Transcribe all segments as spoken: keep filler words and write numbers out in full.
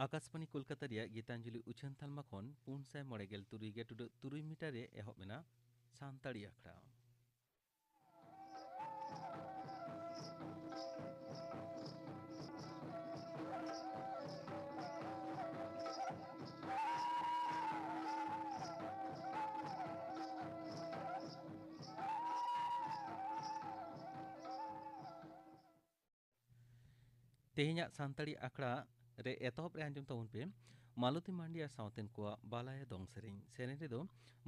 ᱟᱠᱟᱥᱵᱟᱬᱤ ᱠᱳᱞᱠᱟᱛᱟ ᱨᱮᱭᱟᱜ ᱜᱤᱛᱟᱧᱡᱚᱞᱤ ᱩᱪᱷᱟᱹᱱ ᱛᱟᱞᱢᱟ ᱠᱷᱚᱱ ᱯᱩᱱ ᱥᱟᱭ ᱢᱚᱬᱮ ᱜᱮᱞ ᱛᱩᱨᱩᱭ ᱜᱮ ᱴᱩᱰᱟᱹᱜ ᱛᱩᱨᱩᱭ ᱢᱤᱴᱟᱨ ᱨᱮ ᱮᱦᱚᱵ ᱮᱱᱟ ᱥᱟᱱᱛᱟᱲᱤ ᱟᱠᱷᱲᱟ᱾ ᱛᱮᱦᱮᱧᱟᱜ ᱥᱟᱱᱛᱟᱲᱤ ᱟᱠᱷᱲᱟ ᱨᱮ ᱮᱛᱚᱦᱚᱵ ᱨᱮ ᱟᱸᱡᱚᱢ ᱛᱟᱵᱚᱱ ᱯᱮ ᱢᱟᱞᱚᱛᱤ ᱢᱟᱱᱰᱤ ᱟᱨ ᱥᱟᱶᱛᱮᱱ ᱠᱚᱣᱟᱜ ᱵᱟᱞᱟᱭᱟ ᱫᱚᱝ ᱥᱮᱨᱮᱧ᱾ ᱥᱮᱨᱮᱧ ᱨᱮᱫᱚ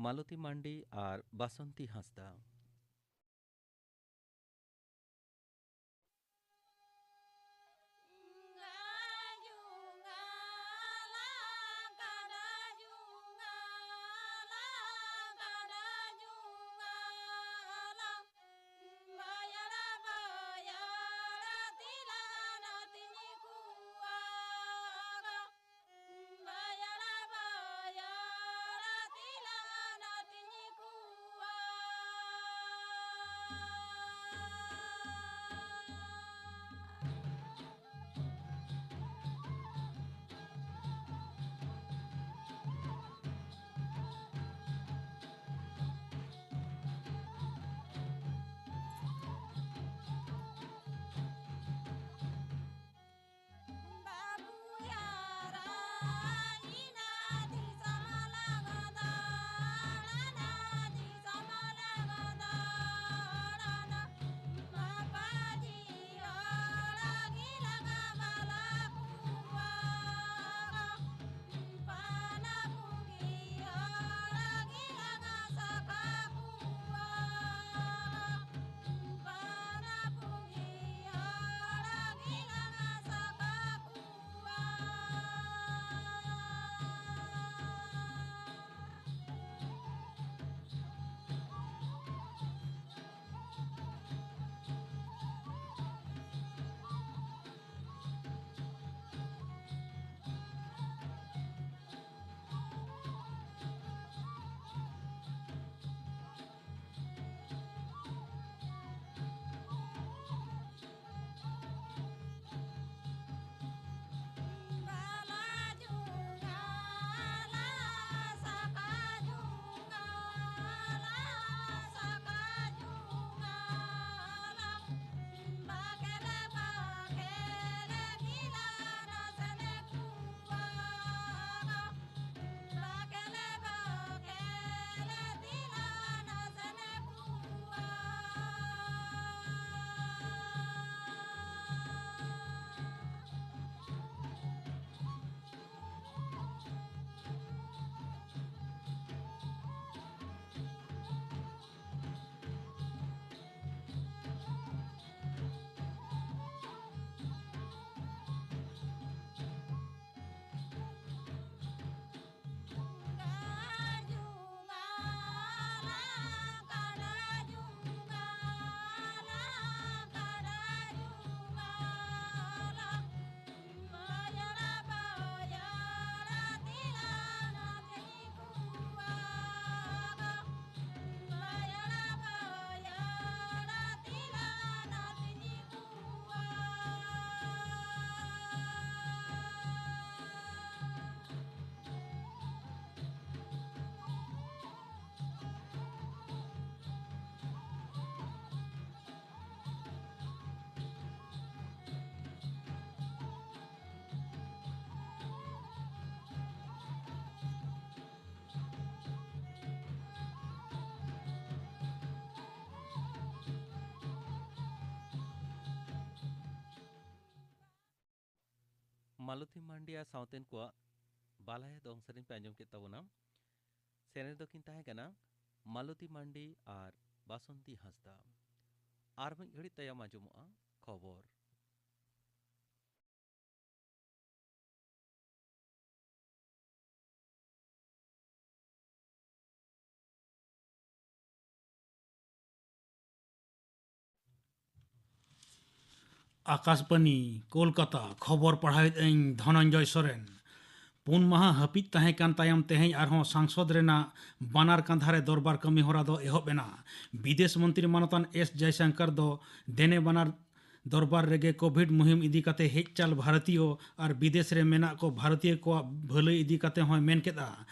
ᱢᱟᱞᱚᱛᱤ ᱢᱟᱱᱰᱤ ᱟᱨ ᱵᱟᱥᱚᱱᱛᱤ ᱦᱟᱸᱥᱫᱟ᱾ ᱢᱟᱞᱚᱛᱤ ᱢᱟᱱᱰᱤ ᱟᱨ ᱥᱟᱶᱛᱮᱱ ᱠᱚᱣᱟᱜ ᱵᱟᱞᱟᱭᱟ ᱫᱚᱝ ᱥᱮᱨᱮᱧ ᱯᱮ ᱟᱸᱡᱚᱢ ᱠᱮᱫ ᱛᱟᱵᱚᱱᱟ᱾ ᱥᱮᱨᱮᱧ ᱫᱚᱠᱤᱱ ᱛᱟᱦᱮᱸ ᱠᱟᱱᱟ ᱢᱟᱞᱚᱛᱤ ᱢᱟᱱᱰᱤ ᱟᱨ ᱵᱟᱥᱚᱱᱛᱤ ᱦᱟᱸᱥᱫᱟ᱾ ᱟᱨ ᱢᱤᱫ ᱜᱷᱟᱹᱲᱤᱡ ᱛᱟᱭᱚᱢ ᱟᱸᱡᱚᱢᱚᱜᱼᱟ ᱠᱷᱚᱵᱚᱨ᱾ ᱟᱠᱟᱥᱵᱟᱱᱤ, ᱠᱳᱞᱠᱟᱛᱟ, ᱠᱷᱚᱵᱚᱨ ᱯᱟᱲᱦᱟᱣᱮᱫ ᱟᱹᱧ ᱫᱷᱚᱱᱚᱱᱡᱚᱭ ᱥᱚᱨᱮᱱ᱾ ᱯᱩᱱ ᱢᱟᱦᱟ ᱦᱟᱹᱯᱤᱫ ᱛᱟᱦᱮᱸ ᱠᱟᱱ ᱛᱟᱭᱚᱢ ᱛᱮᱦᱮᱧ ᱟᱨᱦᱚᱸ ᱥᱟᱝᱥᱚᱫᱽ ᱨᱮᱱᱟᱜ ᱵᱟᱱᱟᱨ ᱠᱟᱸᱫᱷᱟ ᱨᱮ ᱫᱚᱨᱵᱟᱨ ᱠᱟᱹᱢᱤ ᱦᱚᱨᱟ ᱫᱚ ᱮᱦᱚᱵ ᱮᱱᱟ᱾ ᱵᱤᱫᱮᱥ ᱢᱚᱱᱛᱨᱤ ᱢᱟᱱᱚᱛᱟᱱ ᱮᱥ ᱡᱚᱭᱥᱚᱝᱠᱚᱨ ᱫᱚ ᱫᱮᱱᱮ ᱵᱟᱱᱟᱨ ᱫᱚᱨᱵᱟᱨ ᱨᱮᱜᱮ ᱠᱳᱵᱷᱤᱰ ᱢᱩᱦᱤᱢ ᱤᱫᱤ ᱠᱟᱛᱮ ᱦᱮᱡ ᱪᱟᱞ ᱵᱷᱟᱨᱚᱛᱤᱭᱚ ᱟᱨ ᱵᱤᱫᱮᱥ ᱨᱮ ᱢᱮᱱᱟᱜ ᱠᱚ ᱵᱷᱟᱨᱚᱛᱤᱭᱚ ᱠᱚᱣᱟᱜ ᱵᱷᱟᱹᱞᱟᱹᱭ ᱤᱫᱤ ᱠᱟᱛᱮ ᱦᱚᱸᱭ ᱢᱮᱱ ᱠᱮᱫᱼᱟ᱾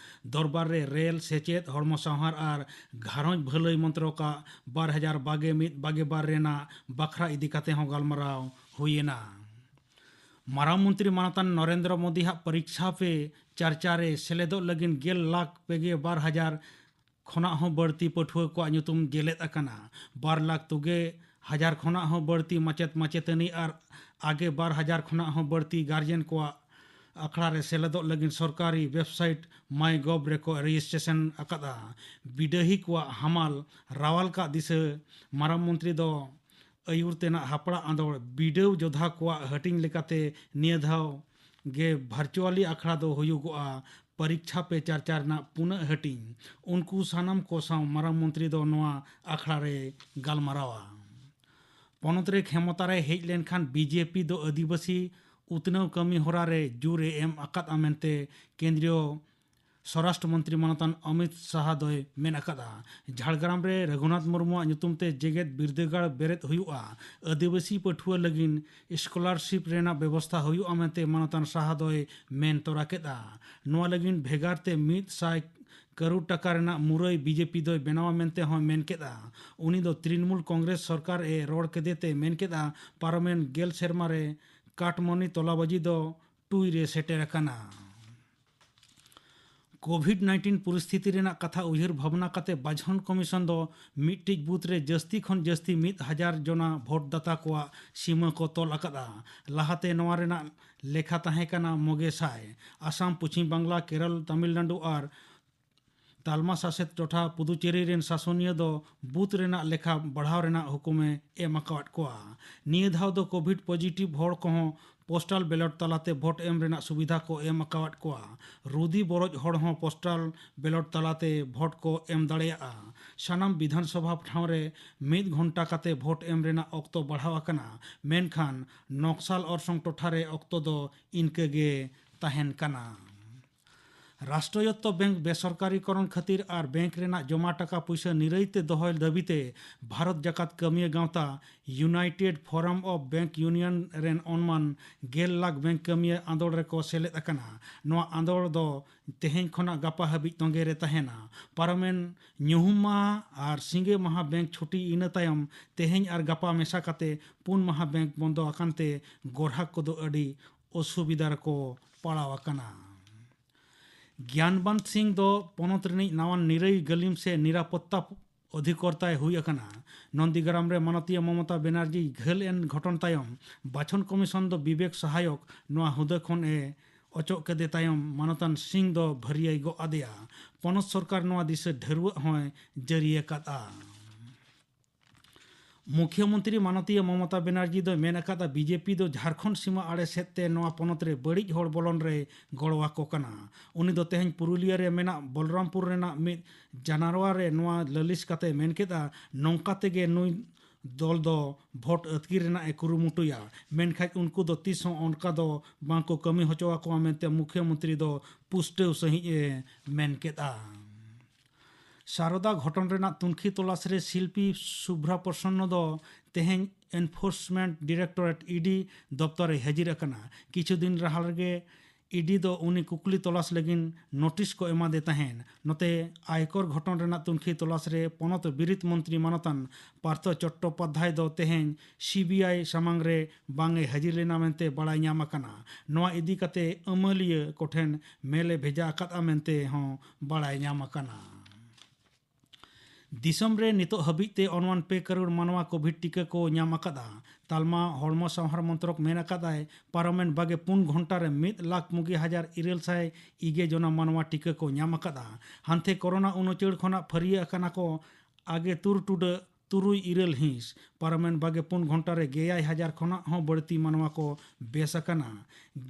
ᱫᱚᱨᱵᱟᱨ ᱨᱮ ᱨᱮᱞ, ᱥᱮᱪᱮᱫ, ᱦᱚᱲᱢᱚ ᱥᱟᱶᱦᱟᱨ ᱟᱨ ᱜᱷᱟᱨᱚᱸᱡᱽ ᱵᱷᱟᱹᱞᱟᱹᱭ ᱢᱚᱱᱛᱨᱚᱠᱟᱜ ᱵᱟᱨ ᱦᱟᱡᱟᱨ ᱵᱟᱜᱮ ᱢᱤᱫ ᱵᱟᱜᱮ ᱵᱟᱨ ᱨᱮᱱᱟᱜ ᱵᱟᱠᱷᱨᱟ ᱤᱫᱤ ᱠᱟᱛᱮ ᱦᱚᱸ ᱜᱟᱞᱢᱟᱨᱟᱣ ᱦᱩᱭᱮᱱᱟ᱾ ᱢᱟᱨᱟᱝ ᱢᱚᱱᱛᱨᱤ ᱢᱟᱱᱚᱛᱟᱱ ᱱᱚᱨᱮᱱᱫᱨᱚ ᱢᱳᱫᱤ ᱦᱟᱜ ᱯᱚᱨᱤᱠᱪᱷᱟ ᱯᱮ ᱪᱟᱨᱪᱟ ᱨᱮ ᱥᱮᱞᱮᱫᱚᱜ ᱞᱟᱹᱜᱤᱫ ᱜᱮᱞ ᱞᱟᱠᱷ ᱯᱮᱜᱮ ᱵᱟᱨ ᱦᱟᱡᱟᱨ ᱠᱷᱚᱱᱟᱜ ᱦᱚᱸ ᱵᱟᱹᱲᱛᱤ ᱯᱟᱹᱴᱷᱩᱣᱟᱹ ᱠᱚᱣᱟᱜ ᱧᱩᱛᱩᱢ ᱡᱮᱞᱮᱫ ᱟᱠᱟᱱᱟ᱾ ᱵᱟᱨ ᱞᱟᱠᱷ ᱛᱩᱜᱮ ᱦᱟᱡᱟᱨ ᱠᱷᱚᱱᱟᱜ ᱦᱚᱸ ᱵᱟᱹᱲᱛᱤ ᱢᱟᱪᱮᱫ ᱢᱟᱪᱮᱛᱟᱹᱱᱤ ᱟᱨ ᱟᱜᱮ ᱵᱟᱨ ᱦᱟᱡᱟᱨ ᱠᱷᱚᱱᱟᱜ ᱦᱚᱸ ᱵᱟᱹᱲᱛᱤ ᱜᱟᱨᱡᱮᱱ ᱠᱚᱣᱟᱜ ᱟᱠᱷᱲᱟ ᱨᱮ ᱥᱮᱞᱮᱫᱚᱜ ᱞᱟᱹᱜᱤᱫ ᱥᱚᱨᱠᱟᱨᱤ ᱣᱮᱵᱥᱟᱭᱤᱴ ᱢᱟᱭ ᱜᱚᱵᱷ ᱨᱮᱠᱚ ᱨᱮᱡᱤᱥᱴᱨᱮᱥᱚᱱ ᱟᱠᱟᱫᱼᱟ᱾ ᱵᱤᱰᱟᱹᱦᱤ ᱠᱚᱣᱟᱜ ᱦᱟᱢᱟᱞ ᱨᱟᱣᱟᱞ ᱠᱟᱜ ᱫᱤᱥᱟᱹ ᱢᱟᱨᱟᱝ ᱢᱚᱱᱛᱨᱤ ᱫᱚ ᱟᱹᱭᱩᱨ ᱛᱮᱱᱟᱜ ᱦᱟᱯᱲᱟᱜ ᱟᱸᱫᱳᱲ ᱵᱤᱰᱟᱹᱣ ᱡᱚᱫᱷᱟ ᱠᱚᱣᱟᱜ ᱦᱟᱹᱴᱤᱧ ᱞᱮᱠᱟᱛᱮ ᱱᱤᱭᱟᱹ ᱫᱷᱟᱣ ᱜᱮ ᱵᱷᱟᱨᱪᱩᱣᱟᱞᱤ ᱟᱠᱷᱲᱟ ᱫᱚ ᱦᱩᱭᱩᱜᱚᱜᱼᱟ᱾ ᱯᱚᱨᱤᱠᱪᱷᱟ ᱯᱮ ᱪᱟᱨᱪᱟ ᱨᱮᱱᱟᱜ ᱯᱩᱱᱟᱹᱜ ᱦᱟᱹᱴᱤᱧ᱾ ᱩᱱᱠᱩ ᱥᱟᱱᱟᱢ ᱠᱚ ᱥᱟᱶ ᱢᱟᱨᱟᱝ ᱢᱚᱱᱛᱨᱤ ᱫᱚ ᱱᱚᱣᱟ ᱟᱠᱷᱲᱟ ᱨᱮ ᱜᱟᱞᱢᱟᱨᱟᱣᱟ᱾ ᱯᱚᱱᱚᱛ ᱨᱮ ᱠᱷᱮᱢᱚᱛᱟ ᱨᱮ ᱦᱮᱡ ᱞᱮᱱᱠᱷᱟᱱ ᱵᱤᱡᱮᱯᱤ ᱫᱚ ᱟᱹᱫᱤᱵᱟᱹᱥᱤ ᱩᱛᱱᱟᱹᱣ ᱠᱟᱹᱢᱤ ᱦᱚᱨᱟ ᱨᱮ ᱡᱳᱨ ᱮ ᱮᱢ ᱟᱠᱟᱫᱼᱟ ᱢᱮᱱᱛᱮ ᱠᱮᱱᱫᱨᱤᱭᱚ ᱥᱚᱨᱟᱥᱴᱨᱚ ᱢᱚᱱᱛᱨᱤ ᱢᱟᱱᱚᱛᱟᱱ ᱚᱢᱤᱛ ᱥᱟᱦᱟ ᱫᱚᱭ ᱢᱮᱱ ᱟᱠᱟᱫᱼᱟ᱾ ᱡᱷᱟᱲᱜᱨᱟᱢ ᱨᱮ ᱨᱚᱜᱷᱩᱱᱟᱛᱷ ᱢᱩᱨᱢᱩᱣᱟᱜ ᱧᱩᱛᱩᱢ ᱛᱮ ᱡᱮᱜᱮᱛ ᱵᱤᱨᱫᱟᱹᱜᱟᱲ ᱵᱮᱨᱮᱫ ᱦᱩᱭᱩᱜᱼᱟ᱾ ᱟᱹᱫᱤᱵᱟᱹᱥᱤ ᱯᱟᱹᱴᱷᱩᱣᱟᱹ ᱞᱟᱹᱜᱤᱫ ᱥᱠᱚᱞᱟᱨᱥᱤᱯ ᱨᱮᱱᱟᱜ ᱵᱮᱵᱚᱥᱛᱷᱟ ᱦᱩᱭᱩᱜᱼᱟ ᱢᱮᱱᱛᱮ ᱢᱟᱱᱚᱛᱟᱱ ᱥᱟᱦᱟ ᱫᱚᱭ ᱢᱮᱱ ᱛᱚᱨᱟ ᱠᱮᱫᱼᱟ᱾ ᱱᱚᱣᱟ ᱞᱟᱹᱜᱤᱫ ᱵᱷᱮᱜᱟᱨ ᱛᱮ ᱢᱤᱫ ᱥᱟᱭ ᱠᱟᱨᱳᱲ ᱴᱟᱠᱟ ᱨᱮᱱᱟᱜ ᱢᱩᱨᱟᱹᱭ ᱵᱤᱡᱮᱯᱤ ᱫᱚᱭ ᱵᱮᱱᱟᱣᱟ ᱢᱮᱱᱛᱮ ᱦᱚᱸᱭ ᱢᱮᱱ ᱠᱮᱫᱼᱟ᱾ ᱩᱱᱤ ᱫᱚ ᱛᱨᱤᱱᱢᱩᱞ ᱠᱚᱝᱜᱨᱮᱥ ᱥᱚᱨᱠᱟᱨ ᱮ ᱨᱚᱲ ᱠᱮᱫᱮ ᱛᱮ ᱢᱮᱱ ᱠᱮᱫᱼᱟ, ᱯᱟᱨᱚᱢᱮᱱ ᱜᱮᱞ ᱥᱮᱨᱢᱟ ᱨᱮ ᱠᱟᱴᱢᱚᱱᱤ ᱛᱚᱞᱟᱵᱟᱡᱤ ᱫᱚ ᱴᱩᱭ ᱨᱮ ᱥᱮᱴᱮᱨ ᱟᱠᱟᱱᱟ᱾ ᱠᱳᱵᱷᱤᱰ ᱱᱟᱭᱤᱱᱴᱤᱱ ᱯᱚᱨᱤᱥᱛᱷᱤᱛᱤ ᱨᱮᱱᱟᱜ ᱠᱟᱛᱷᱟ ᱩᱭᱦᱟᱹᱨ ᱵᱷᱟᱵᱽᱱᱟ ᱠᱟᱛᱮ ᱵᱟᱪᱷᱚᱱ ᱠᱚᱢᱤᱥᱚᱱ ᱫᱚ ᱢᱤᱫᱴᱤᱡ ᱵᱩᱛᱷ ᱨᱮ ᱡᱟᱹᱥᱛᱤ ᱠᱷᱚᱱ ᱡᱟᱹᱥᱛᱤ ᱢᱤᱫ ᱦᱟᱡᱟᱨ ᱡᱚᱱᱟ ᱵᱷᱳᱴ ᱫᱟᱛᱟ ᱠᱚᱣᱟᱜ ᱥᱤᱢᱟᱹ ᱠᱚ ᱛᱚᱞ ᱟᱠᱟᱫᱼᱟ᱾ ᱞᱟᱦᱟᱛᱮ ᱱᱚᱣᱟ ᱨᱮᱱᱟᱜ ᱞᱮᱠᱷᱟ ᱛᱟᱦᱮᱸ ᱠᱟᱱᱟ ᱢᱚᱜᱮ ᱥᱟᱭ᱾ ᱟᱥᱟᱢ, ᱯᱚᱪᱷᱤᱢ ᱵᱟᱝᱞᱟ, ᱠᱮᱨᱚᱞ, ᱛᱟᱢᱤᱞᱱᱟᱰᱩ ᱟᱨ ᱛᱟᱞᱢᱟ ᱥᱟᱥᱮᱛ ᱴᱚᱴᱷᱟ ᱯᱩᱫᱩᱪᱮᱨᱤ ᱨᱮᱱ ᱥᱟᱥᱚᱱᱤᱭᱟᱹ ᱫᱚ ᱵᱩᱛᱷ ᱨᱮᱱᱟᱜ ᱞᱮᱠᱷᱟ ᱵᱟᱲᱦᱟᱣ ᱨᱮᱱᱟᱜ ᱦᱩᱠᱩᱢᱮ ᱮᱢ ᱟᱠᱟᱣᱟᱫ ᱠᱚᱣᱟ᱾ ᱱᱤᱭᱟᱹ ᱫᱷᱟᱣ ᱫᱚ ᱠᱳᱵᱷᱤᱰ ᱯᱚᱡᱤᱴᱤᱵᱷ ᱦᱚᱲ ᱠᱚᱦᱚᱸ ᱯᱳᱥᱴᱟᱞ ᱵᱮᱞᱚᱴ ᱛᱟᱞᱟᱛᱮ ᱵᱷᱳᱴ ᱮᱢ ᱨᱮᱱᱟᱜ ᱥᱩᱵᱤᱫᱷᱟ ᱠᱚ ᱮᱢ ᱟᱠᱟᱣᱟᱫ ᱠᱚᱣᱟ᱾ ᱨᱩᱫᱤ ᱵᱚᱨᱚᱡ ᱦᱚᱲ ᱦᱚᱸ ᱯᱳᱥᱴᱟᱞ ᱵᱮᱞᱚᱴ ᱛᱟᱞᱟᱛᱮ ᱵᱷᱳᱴ ᱠᱚ ᱮᱢ ᱫᱟᱲᱮᱭᱟᱜᱼᱟ᱾ ᱥᱟᱱᱟᱢ ᱵᱤᱫᱷᱟᱱ ᱥᱚᱵᱷᱟ ᱴᱷᱟᱶ ᱨᱮ ᱢᱤᱫ ᱜᱷᱚᱱᱴᱟ ᱠᱟᱛᱮ ᱵᱷᱳᱴ ᱮᱢ ᱨᱮᱱᱟᱜ ᱚᱠᱛᱚ ᱵᱟᱲᱦᱟᱣ ᱟᱠᱟᱱᱟ, ᱢᱮᱱᱠᱷᱟᱱ ᱱᱚᱠᱥᱟᱞ ᱚᱨᱥᱚᱝ ᱴᱚᱴᱷᱟ ᱨᱮ ᱚᱠᱛᱚ ᱫᱚ ᱤᱱᱠᱟᱹ ᱜᱮ ᱛᱟᱦᱮᱱ ᱠᱟᱱᱟ᱾ ᱨᱟᱥᱴᱨᱚᱭᱚᱛᱛᱚ ᱵᱮᱝᱠ ᱵᱮᱥᱚᱨᱠᱟᱨᱤᱠᱚᱨᱚᱱ ᱠᱷᱟᱹᱛᱤᱨ ᱟᱨ ᱵᱮᱝᱠ ᱨᱮᱱᱟᱜ ᱡᱚᱢᱟ ᱴᱟᱠᱟ ᱯᱩᱭᱥᱟᱹ ᱱᱤᱨᱟᱹᱭ ᱛᱮ ᱫᱚᱦᱚᱭ ᱫᱟᱹᱵᱤ ᱛᱮ ᱵᱷᱟᱨᱚᱛ ᱡᱟᱠᱟᱛ ᱠᱟᱹᱢᱤᱭᱟᱹ ᱜᱟᱶᱛᱟ United Forum of Bank Union ᱨᱮᱱ ᱚᱱᱢᱟᱱ ᱜᱮᱞ ᱞᱟᱠᱷ ᱵᱮᱝᱠ ᱠᱟᱹᱢᱤᱭᱟᱹ ᱟᱸᱫᱳᱲ ᱨᱮᱠᱚ ᱥᱮᱞᱮᱫ ᱟᱠᱟᱱᱟ᱾ ᱱᱚᱣᱟ ᱟᱸᱫᱳᱲ ᱫᱚ ᱛᱮᱦᱮᱧ ᱠᱷᱚᱱᱟᱜ ᱜᱟᱯᱟ ᱦᱟᱹᱵᱤᱡ ᱛᱚᱸᱜᱮ ᱨᱮ ᱛᱟᱦᱮᱱᱟ᱾ ᱯᱟᱨᱚᱢᱮᱱ ᱧᱩᱦᱩᱢ ᱢᱟᱦᱟ ᱟᱨ ᱥᱤᱸᱜᱮ ᱢᱟᱦᱟ ᱵᱮᱝᱠ ᱪᱷᱩᱴᱤ, ᱤᱱᱟᱹ ᱛᱟᱭᱚᱢ ᱛᱮᱦᱮᱧ ᱟᱨ ᱜᱟᱯᱟ ᱢᱮᱥᱟ ᱠᱟᱛᱮ ᱯᱩᱱ ᱢᱟᱦᱟ ᱵᱮᱝᱠ ᱵᱚᱱᱫᱚ ᱟᱠᱟᱱ ᱛᱮ ᱜᱚᱨᱦᱟᱠ ᱠᱚᱫᱚ ᱟᱹᱰᱤ ᱚᱥᱩᱵᱤᱫᱷᱟ ᱨᱮᱠᱚ ᱯᱟᱲᱟᱣ ᱟᱠᱟᱱᱟ᱾ ᱜᱮᱭᱟᱱᱵᱟᱱᱛ ᱥᱤᱝ ᱫᱚ ᱯᱚᱱᱚᱛ ᱨᱤᱱᱤᱡ ᱱᱟᱣᱟᱱ ᱱᱤᱨᱟᱹᱭ ᱜᱟᱹᱞᱤᱢ ᱥᱮ ᱱᱤᱨᱟᱯᱚᱛᱛᱟ ᱚᱫᱷᱤᱠᱚᱨᱛᱟᱭ ᱦᱩᱭ ᱟᱠᱟᱱᱟ᱾ ᱱᱚᱱᱫᱤᱜᱨᱟᱢ ᱨᱮ ᱢᱟᱱᱚᱛᱤᱭᱟᱹ ᱢᱚᱢᱚᱛᱟ ᱵᱮᱱᱟᱨᱡᱤ ᱜᱷᱟᱹᱞ ᱮᱱ ᱜᱷᱚᱴᱚᱱ ᱛᱟᱭᱚᱢ ᱵᱟᱪᱷᱚᱱ ᱠᱚᱢᱤᱥᱚᱱ ᱫᱚ ᱵᱤᱵᱮᱠ ᱥᱟᱦᱟᱭᱚᱠ ᱱᱚᱣᱟ ᱦᱩᱫᱟᱹ ᱠᱷᱚᱱ ᱮ ᱚᱪᱚᱜ ᱠᱮᱫᱮ ᱛᱟᱭᱚᱢ ᱢᱟᱱᱚᱛᱟᱱ ᱥᱤᱝ ᱫᱚ ᱵᱷᱟᱹᱨᱤᱭᱟᱹᱭ ᱜᱚᱜ ᱟᱫᱮᱭᱟ᱾ ᱯᱚᱱᱚᱛ ᱥᱚᱨᱠᱟᱨ ᱱᱚᱣᱟ ᱫᱤᱥᱟᱹ ᱰᱷᱟᱹᱨᱣᱟᱹᱜ ᱦᱚᱸᱭ ᱡᱟᱹᱨᱤ ᱟᱠᱟᱫᱼᱟ᱾ ᱢᱩᱠᱷᱭᱟᱹᱢᱚᱱᱛᱨᱤ ᱢᱟᱱᱚᱛᱤᱭᱟᱹ ᱢᱚᱢᱚᱛᱟ ᱵᱮᱱᱟᱨᱡᱤ ᱫᱚᱭ ᱢᱮᱱ ᱟᱠᱟᱫᱟ, ᱵᱤᱡᱮᱯᱤ ᱫᱚ ᱡᱷᱟᱲᱠᱷᱚᱸᱰ ᱥᱤᱢᱟᱹ ᱟᱲᱮ ᱥᱮᱫ ᱛᱮ ᱱᱚᱣᱟ ᱯᱚᱱᱚᱛ ᱨᱮ ᱵᱟᱹᱲᱤᱡ ᱦᱚᱲ ᱵᱚᱞᱚᱱ ᱨᱮ ᱜᱚᱲᱚ ᱟᱠᱚ ᱠᱟᱱᱟ᱾ ᱩᱱᱤ ᱫᱚ ᱛᱮᱦᱮᱧ ᱯᱩᱨᱩᱞᱤᱭᱟᱹ ᱨᱮ ᱢᱮᱱᱟᱜ ᱵᱚᱞᱨᱟᱢᱯᱩᱨ ᱨᱮᱱᱟᱜ ᱢᱤᱫ ᱡᱟᱱᱟᱨᱣᱟ ᱨᱮ ᱱᱚᱣᱟ ᱞᱟᱹᱞᱤᱥ ᱠᱟᱛᱮ ᱢᱮᱱ ᱠᱮᱫᱟ, ᱱᱚᱝᱠᱟ ᱛᱮᱜᱮ ᱱᱩᱭ ᱫᱚᱞ ᱫᱚ ᱵᱷᱳᱴ ᱟᱹᱛᱠᱤᱨ ᱨᱮᱱᱟᱜ ᱮ ᱠᱩᱨᱩᱢᱩᱴᱩᱭᱟ, ᱢᱮᱱᱠᱷᱟᱱ ᱩᱱᱠᱩ ᱫᱚ ᱛᱤᱥ ᱦᱚᱸ ᱚᱱᱠᱟ ᱫᱚ ᱵᱟᱝ ᱠᱚ ᱠᱟᱹᱢᱤ ᱦᱚᱪᱚ ᱟᱠᱚᱣᱟ ᱢᱮᱱᱛᱮ ᱢᱩᱠᱷᱭᱟᱹᱢᱚᱱᱛᱨᱤ ᱫᱚ ᱯᱩᱥᱴᱟᱹᱣ ᱥᱟᱺᱦᱤᱡ ᱮ ᱢᱮᱱ ᱠᱮᱫᱼᱟ᱾ ᱥᱟᱨᱚᱫᱟ ᱜᱷᱚᱴᱚᱱ ᱨᱮᱱᱟᱜ ᱛᱩᱱᱠᱷᱤ ᱛᱚᱞᱟᱥ ᱨᱮ ᱥᱤᱞᱯᱤ ᱥᱩᱵᱷᱨᱟ ᱯᱨᱚᱥᱚᱱᱱᱚ ᱫᱚ ᱛᱮᱦᱮᱧ ᱮᱱᱯᱷᱳᱨᱥᱢᱮᱱᱴ ᱰᱤᱨᱮᱠᱴᱚᱨᱮᱴ, ᱤᱰᱤ, ᱫᱚᱯᱛᱚᱨ ᱨᱮ ᱦᱟᱹᱡᱤᱨ ᱟᱠᱟᱱᱟ᱾ ᱠᱤᱪᱷᱩ ᱫᱤᱱ ᱞᱟᱦᱟ ᱨᱮᱜᱮ ᱤᱰᱤ ᱫᱚ ᱩᱱᱤ ᱠᱩᱠᱞᱤ ᱛᱚᱞᱟᱥ ᱞᱟᱹᱜᱤᱫ ᱱᱳᱴᱤᱥ ᱠᱚ ᱮᱢᱟᱫᱮ ᱛᱟᱦᱮᱸᱫ᱾ ᱱᱚᱛᱮ, ᱟᱭᱠᱚᱨ ᱜᱷᱚᱴᱚᱱ ᱨᱮᱱᱟᱜ ᱛᱩᱱᱠᱷᱤ ᱛᱚᱞᱟᱥ ᱨᱮ ᱯᱚᱱᱚᱛ ᱵᱤᱨᱤᱫ ᱢᱚᱱᱛᱨᱤ ᱢᱟᱱᱚᱛᱟᱱ ᱯᱟᱨᱛᱷᱚ ᱪᱚᱴᱴᱳᱯᱟᱫᱽᱫᱷᱟᱭ ᱫᱚ ᱛᱮᱦᱮᱧ ᱥᱤᱵᱤᱟᱭ ᱥᱟᱢᱟᱝ ᱨᱮ ᱵᱟᱝ ᱮ ᱦᱟᱹᱡᱤᱨ ᱞᱮᱱᱟ ᱢᱮᱱᱛᱮ ᱵᱟᱲᱟᱭ ᱧᱟᱢ ᱟᱠᱟᱱᱟ᱾ ᱱᱚᱣᱟ ᱤᱫᱤ ᱠᱟᱛᱮ ᱟᱹᱢᱟᱹᱞᱤᱭᱟᱹ ᱠᱚᱴᱷᱮᱱ ᱢᱮᱞ ᱮ ᱵᱷᱮᱡᱟ ᱟᱠᱟᱫᱼᱟ ᱢᱮᱱᱛᱮ ᱦᱚᱸ ᱵᱟᱲᱟᱭ ᱧᱟᱢ ᱟᱠᱟᱱᱟ᱾ ᱫᱤᱥᱚᱢ ᱨᱮ ᱱᱤᱛᱚᱜ ᱦᱟᱹᱵᱤᱡ ᱛᱮ ᱚᱱᱣᱟᱱ ᱯᱮ ᱠᱟᱨᱳᱲ ᱢᱟᱱᱣᱟ ᱠᱳᱵᱷᱤᱰ ᱴᱤᱠᱟᱹ ᱠᱚ ᱧᱟᱢ ᱟᱠᱟᱫᱼᱟ᱾ ᱛᱟᱞᱢᱟ ᱦᱚᱲᱢᱚ ᱥᱟᱶᱦᱟᱨ ᱢᱚᱱᱛᱨᱚᱠ ᱢᱮᱱ ᱟᱠᱟᱫᱟᱭ, ᱯᱟᱨᱚᱢᱮᱱ ᱵᱟᱜᱮ ᱯᱩᱱ ᱜᱷᱚᱱᱴᱟ ᱨᱮ ᱢᱤᱫ ᱞᱟᱠᱷ ᱢᱚᱜᱮ ᱦᱟᱡᱟᱨ ᱤᱨᱟᱹᱞ ᱥᱟᱭ ᱤᱜᱮ ᱡᱚᱱᱟ ᱢᱟᱱᱣᱟ ᱴᱤᱠᱟᱹ ᱠᱚ ᱧᱟᱢ ᱟᱠᱟᱫᱼᱟ᱾ ᱦᱟᱱᱛᱮ ᱠᱳᱨᱳᱱᱟ ᱩᱱᱩᱪᱟᱹᱲ ᱠᱷᱚᱱᱟᱜ ᱯᱷᱟᱹᱨᱭᱟᱹ ᱟᱠᱟᱱᱟ ᱠᱚ ᱟᱜᱮ ᱛᱩᱨ ᱴᱩᱰᱟᱹᱜ ᱛᱩᱨᱩᱭ ᱤᱨᱟᱹᱞ ᱦᱤᱸᱥ᱾ ᱯᱟᱨᱚᱢᱮᱱ ᱵᱟᱜᱮ ᱯᱩᱱ ᱜᱷᱚᱱᱴᱟ ᱨᱮ ᱜᱮᱭᱟᱭ ᱦᱟᱡᱟᱨ ᱠᱷᱚᱱᱟᱜ ᱦᱚᱸ ᱵᱟᱹᱲᱛᱤ ᱢᱟᱱᱣᱟ ᱠᱚ ᱵᱮᱥ ᱟᱠᱟᱱᱟ᱾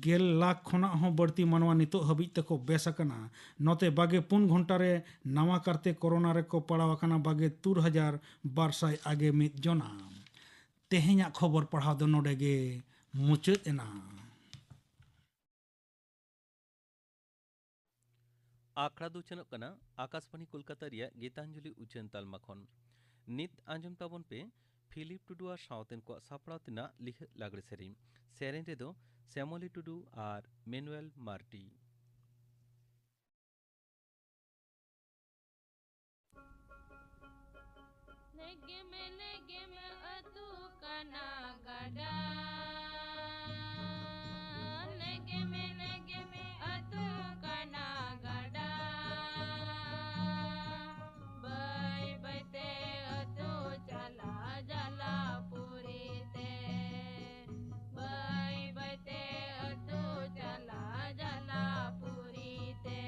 ᱜᱮᱞ ᱞᱟᱠᱷ ᱠᱷᱚᱱᱟᱜ ᱦᱚᱸ ᱵᱟᱹᱲᱛᱤ ᱢᱟᱱᱣᱟ ᱱᱤᱛᱚᱜ ᱦᱟᱹᱵᱤᱡ ᱛᱮᱠᱚ ᱵᱮᱥ ᱟᱠᱟᱱᱟ᱾ ᱱᱚᱛᱮ ᱵᱟᱜᱮ ᱯᱩᱱ ᱜᱷᱚᱱᱴᱟ ᱨᱮ ᱱᱟᱣᱟ ᱠᱟᱨᱛᱮ ᱠᱳᱨᱳᱱᱟ ᱨᱮᱠᱚ ᱯᱟᱲᱟᱣ ᱟᱠᱟᱱᱟ ᱵᱟᱜᱮ ᱛᱩᱨ ᱦᱟᱡᱟᱨ ᱵᱟᱨ ᱥᱟᱭ ᱟᱜᱮ ᱢᱤᱫ ᱡᱚᱱᱟ᱾ ᱛᱮᱦᱮᱧᱟᱜ ᱠᱷᱚᱵᱚᱨ ᱯᱟᱲᱦᱟᱣ ᱫᱚ ᱱᱚᱰᱮ ᱜᱮ ᱢᱩᱪᱟᱹᱫ ᱮᱱᱟ᱾ ᱟᱠᱷᱲᱟ ᱫᱚ ᱩᱪᱷᱟᱹᱱᱚᱜ ᱠᱟᱱᱟ ᱟᱠᱟᱥᱵᱟᱬᱤ ᱠᱳᱞᱠᱟᱛᱟ ᱨᱮᱭᱟᱜ ᱜᱤᱛᱟᱧᱡᱚᱞᱤ ᱩᱪᱷᱟᱹᱱ ᱛᱟᱞᱢᱟ ᱠᱷᱚᱱ᱾ ᱱᱤᱛ ᱟᱸᱡᱚᱢ ᱛᱟᱵᱚᱱ ᱯᱮ ᱯᱷᱤᱞᱤᱯ ᱴᱩᱰᱩ ᱟᱨ ᱥᱟᱶᱛᱮᱱ ᱠᱚᱣᱟᱜ ᱥᱟᱯᱲᱟᱣ ᱛᱮᱱᱟᱜ ᱞᱤᱦᱟᱹ ᱞᱟᱜᱽᱲᱮ ᱥᱮᱨᱮᱧ᱾ ᱥᱮᱨᱮᱧ ᱨᱮᱫᱚ ᱥᱮᱢᱚᱞᱤ ᱴᱩᱰᱩ ᱟᱨ ᱢᱮᱱᱩᱭᱮᱞ ᱢᱟᱨᱰᱤ᱾ ᱞᱮᱜᱮᱢ ᱞᱮᱜᱮᱢ ᱟᱹᱛᱩ ᱠᱟᱱᱟ ᱜᱟᱰᱟ᱾ ᱞᱮᱜᱮᱢ ᱞᱮᱜᱮᱢ ᱟᱹᱛᱩ ᱠᱟᱱᱟ ᱜᱟᱰᱟ᱾ ᱵᱟᱹᱭ ᱵᱟᱹᱭᱛᱮ ᱟᱹᱛᱩ ᱪᱟᱞᱟᱜ ᱡᱟᱞᱟ ᱯᱩᱨᱤ ᱛᱮ᱾ ᱵᱟᱹᱭ ᱵᱟᱹᱭᱛᱮ ᱟᱹᱛᱩ ᱪᱟᱞᱟᱜ ᱡᱟᱞᱟ ᱯᱩᱨᱤ ᱛᱮ᱾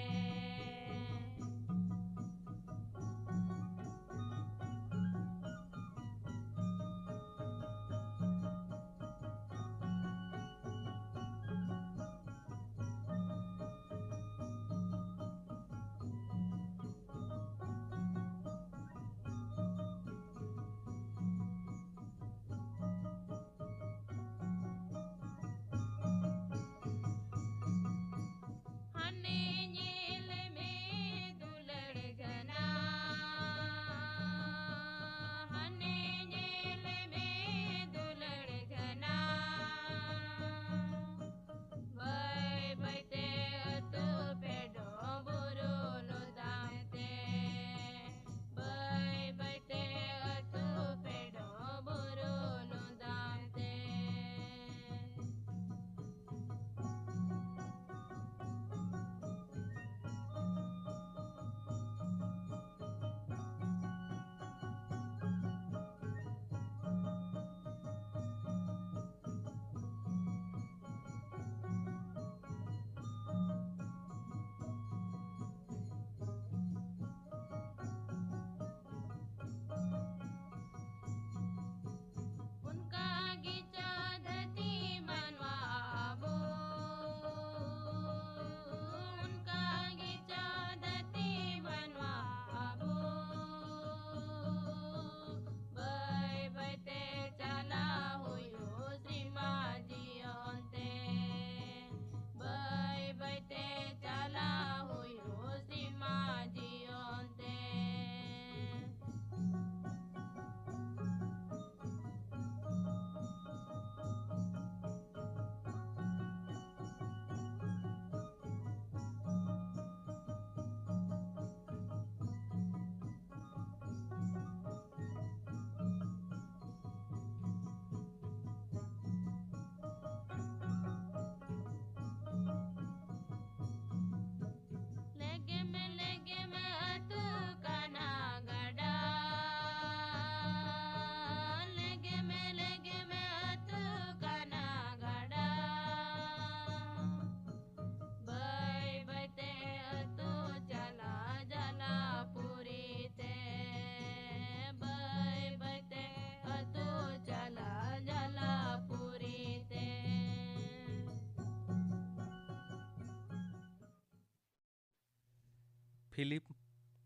ᱯᱷᱤᱞᱤᱯ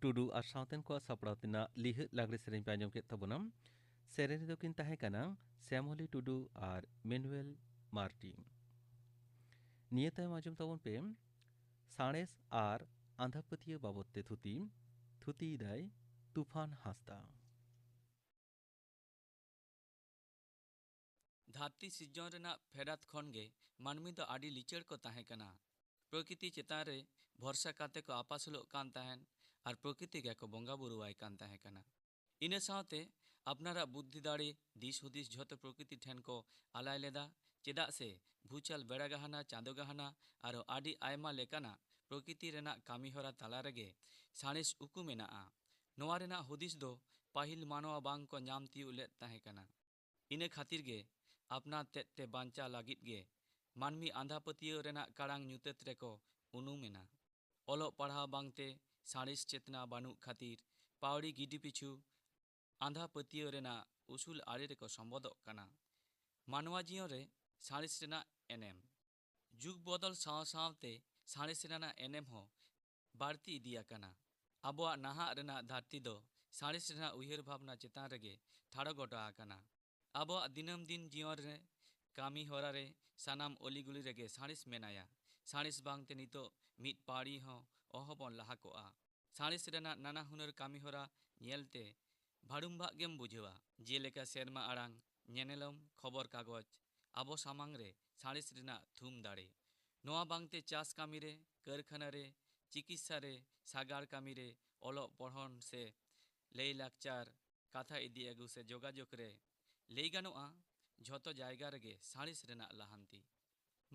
ᱴᱩᱰᱩ ᱟᱨ ᱥᱟᱶᱛᱮᱱ ᱠᱚᱣᱟᱜ ᱥᱟᱯᱲᱟᱣ ᱛᱮᱱᱟᱜ ᱞᱤᱦᱟᱹᱜ ᱞᱟᱜᱽᱲᱮ ᱥᱮᱨᱮᱧ ᱯᱮ ᱟᱸᱡᱚᱢ ᱠᱮᱫ ᱛᱟᱵᱚᱱᱟ᱾ ᱥᱮᱨᱮᱧ ᱨᱮᱫᱚ ᱠᱤᱱ ᱛᱟᱦᱮᱸ ᱠᱟᱱᱟ ᱥᱮᱢᱚᱞᱤ ᱴᱩᱰᱩ ᱟᱨ ᱢᱮᱱᱩᱭᱮᱞ ᱢᱟᱨᱰᱤ᱾ ᱱᱤᱭᱟᱹ ᱛᱟᱭᱚᱢ ᱟᱸᱡᱚᱢ ᱛᱟᱵᱚᱱ ᱯᱮ ᱥᱟᱬᱮᱥ ᱟᱨ ᱟᱸᱫᱷᱟᱯᱟᱹᱛᱭᱟᱹᱣ ᱵᱟᱵᱚᱫ ᱛᱮ ᱛᱷᱩᱛᱤ᱾ ᱛᱷᱩᱛᱤᱭᱮᱫᱟᱭ ᱛᱩᱯᱷᱟᱱ ᱦᱟᱸᱥᱫᱟ᱾ ᱫᱷᱟᱹᱨᱛᱤ ᱥᱤᱨᱡᱚᱱ ᱨᱮᱱᱟᱜ ᱯᱷᱮᱰᱟᱛ ᱠᱷᱚᱱ ᱜᱮ ᱢᱟᱹᱱᱢᱤ ᱫᱚ ᱟᱹᱰᱤ ᱞᱤᱪᱟᱹᱲ ᱠᱚ ᱛᱟᱦᱮᱸ ᱠᱟᱱᱟ᱾ ᱯᱨᱚᱠᱤᱛᱤ ᱪᱮᱛᱟᱱ ᱨᱮ ᱵᱷᱚᱨᱥᱟ ᱠᱟᱛᱮ ᱠᱚ ᱟᱯᱟᱥᱩᱞᱚᱜ ᱠᱟᱱ ᱛᱟᱦᱮᱸᱱ ᱟᱨ ᱯᱨᱚᱠᱤᱛᱤ ᱜᱮᱠᱚ ᱵᱚᱸᱜᱟ ᱵᱩᱨᱩᱣᱟᱭ ᱠᱟᱱ ᱛᱟᱦᱮᱸ ᱠᱟᱱᱟ᱾ ᱤᱱᱟᱹ ᱥᱟᱶᱛᱮ ᱟᱯᱱᱟᱨᱟᱜ ᱵᱩᱫᱽᱫᱷᱤ ᱫᱟᱲᱮ, ᱫᱤᱥ ᱦᱩᱫᱤᱥ ᱡᱷᱚᱛᱚ ᱯᱨᱚᱠᱤᱛᱤ ᱴᱷᱮᱱ ᱠᱚ ᱟᱞᱟᱭ ᱞᱮᱫᱟ᱾ ᱪᱮᱫᱟᱜ ᱥᱮ ᱵᱷᱩᱪᱟᱞ, ᱵᱮᱲᱟ ᱜᱟᱦᱱᱟ, ᱪᱟᱸᱫᱚ ᱜᱟᱦᱱᱟ, ᱟᱨᱚ ᱟᱹᱰᱤ ᱟᱭᱢᱟ ᱞᱮᱠᱟᱱᱟᱜ ᱯᱨᱚᱠᱤᱛᱤ ᱨᱮᱱᱟᱜ ᱠᱟᱹᱢᱤ ᱦᱚᱨᱟ ᱛᱟᱞᱟ ᱨᱮᱜᱮ ᱥᱟᱬᱮᱥ ᱩᱠᱩ ᱢᱮᱱᱟᱜᱼᱟ᱾ ᱱᱚᱣᱟ ᱨᱮᱱᱟᱜ ᱦᱩᱫᱤᱥ ᱫᱚ ᱯᱟᱹᱦᱤᱞ ᱢᱟᱱᱣᱟ ᱵᱟᱝ ᱠᱚ ᱧᱟᱢ ᱛᱤᱭᱳᱜ ᱞᱮᱫ ᱛᱟᱦᱮᱸ ᱠᱟᱱᱟ᱾ ᱤᱱᱟᱹ ᱠᱷᱟᱹᱛᱤᱨ ᱜᱮ ᱟᱯᱱᱟᱨ ᱛᱮᱫ ᱛᱮ ᱵᱟᱧᱪᱟᱣ ᱞᱟᱹᱜᱤᱫ ᱜᱮ ᱢᱟᱹᱱᱢᱤ ᱟᱸᱫᱷᱟ ᱯᱟᱹᱛᱭᱟᱹᱣ ᱨᱮᱱᱟᱜ ᱠᱟᱲᱟᱝ ᱧᱩᱛᱟᱹᱛ ᱨᱮᱠᱚ ᱩᱱᱩᱢ ᱮᱱᱟ᱾ ᱚᱞᱚᱜ ᱯᱟᱲᱦᱟᱣ ᱵᱟᱝᱛᱮ ᱥᱟᱬᱮᱥ ᱪᱮᱛᱱᱟ ᱵᱟᱹᱱᱩᱜ ᱠᱷᱟᱹᱛᱤᱨ ᱯᱟᱹᱣᱲᱤ ᱜᱤᱰᱤ ᱯᱤᱪᱷᱩ ᱟᱸᱫᱷᱟ ᱯᱟᱹᱛᱭᱟᱹᱣ ᱨᱮᱱᱟᱜ ᱩᱥᱩᱞ ᱟᱲᱮ ᱨᱮᱠᱚ ᱥᱚᱢᱵᱚᱫᱚᱜ ᱠᱟᱱᱟ᱾ ᱢᱟᱱᱣᱟ ᱡᱤᱭᱚᱱ ᱨᱮ ᱥᱟᱬᱮᱥ ᱨᱮᱱᱟᱜ ᱮᱱᱮᱢ᱾ ᱡᱩᱜᱽ ᱵᱚᱫᱚᱞ ᱥᱟᱶ ᱥᱟᱶᱛᱮ ᱥᱟᱬᱮᱥ ᱨᱮᱱᱟᱜ ᱮᱱᱮᱢ ᱦᱚᱸ ᱵᱟᱹᱲᱛᱤ ᱤᱫᱤ ᱟᱠᱟᱱᱟ᱾ ᱟᱵᱚᱣᱟᱜ ᱱᱟᱦᱟᱜ ᱨᱮᱱᱟᱜ ᱫᱷᱟᱹᱨᱛᱤ ᱫᱚ ᱥᱟᱬᱮᱥ ᱨᱮᱱᱟᱜ ᱩᱭᱦᱟᱹᱨ ᱵᱷᱟᱵᱽᱱᱟ ᱪᱮᱛᱟᱱ ᱨᱮᱜᱮ ᱴᱷᱟᱲᱚ ᱜᱚᱴᱟ ᱟᱠᱟᱱᱟ᱾ ᱟᱵᱚᱣᱟᱜ ᱫᱤᱱᱟᱹᱢ ᱫᱤᱱ ᱡᱤᱭᱚᱱ ᱨᱮ ᱠᱟᱹᱢᱤ ᱦᱚᱨᱟ ᱨᱮ ᱥᱟᱱᱟᱢ ᱚᱞᱤᱜᱩᱞᱤ ᱨᱮᱜᱮ ᱥᱟᱬᱮᱥ ᱢᱮᱱᱟᱭᱟ᱾ ᱥᱟᱬᱮᱥ ᱵᱟᱝᱛᱮ ᱱᱤᱛᱚᱜ ᱢᱤᱫ ᱯᱟᱹᱣᱲᱤ ᱦᱚᱸ ᱚᱦᱚᱵᱚᱱ ᱞᱟᱦᱟ ᱠᱚᱜᱼᱟ᱾ ᱥᱟᱬᱮᱥ ᱨᱮᱱᱟᱜ ᱱᱟᱱᱟ ᱦᱩᱱᱟᱹᱨ ᱠᱟᱹᱢᱤ ᱦᱚᱨᱟ ᱧᱮᱞᱛᱮ ᱵᱷᱟᱹᱲᱩᱢᱵᱷᱟᱜ ᱜᱮᱢ ᱵᱩᱡᱷᱟᱹᱣᱟ, ᱡᱮᱞᱮᱠᱟ ᱥᱮᱨᱢᱟ ᱟᱲᱟᱝ, ᱧᱮᱱᱮᱞᱚᱢ, ᱠᱷᱚᱵᱚᱨ ᱠᱟᱜᱚᱡᱽ᱾ ᱟᱵᱚ ᱥᱟᱢᱟᱝ ᱨᱮ ᱥᱟᱬᱮᱥ ᱨᱮᱱᱟᱜ ᱛᱷᱩᱢ ᱫᱟᱲᱮ᱾ ᱱᱚᱣᱟ ᱵᱟᱝᱛᱮ ᱪᱟᱥ ᱠᱟᱹᱢᱤ ᱨᱮ, ᱠᱟᱹᱨᱠᱷᱟᱱᱟ ᱨᱮ, ᱪᱤᱠᱤᱛᱥᱟ ᱨᱮ, ᱥᱟᱜᱟᱲ ᱠᱟᱹᱢᱤ ᱨᱮ, ᱚᱞᱚᱜ ᱯᱚᱲᱦᱚᱱ ᱥᱮ ᱞᱟᱹᱭ ᱞᱟᱠᱪᱟᱨ, ᱠᱟᱛᱷᱟ ᱤᱫᱤ ᱟᱹᱜᱩ ᱥᱮ ᱡᱳᱜᱟᱡᱳᱜᱽ ᱨᱮ, ᱞᱟᱹᱭ ᱜᱟᱱᱚᱜᱼᱟ, ᱡᱷᱚᱛᱚ ᱡᱟᱭᱜᱟ ᱨᱮᱜᱮ ᱥᱟᱬᱮᱥ ᱨᱮᱱᱟᱜ ᱞᱟᱦᱟᱱᱛᱤ᱾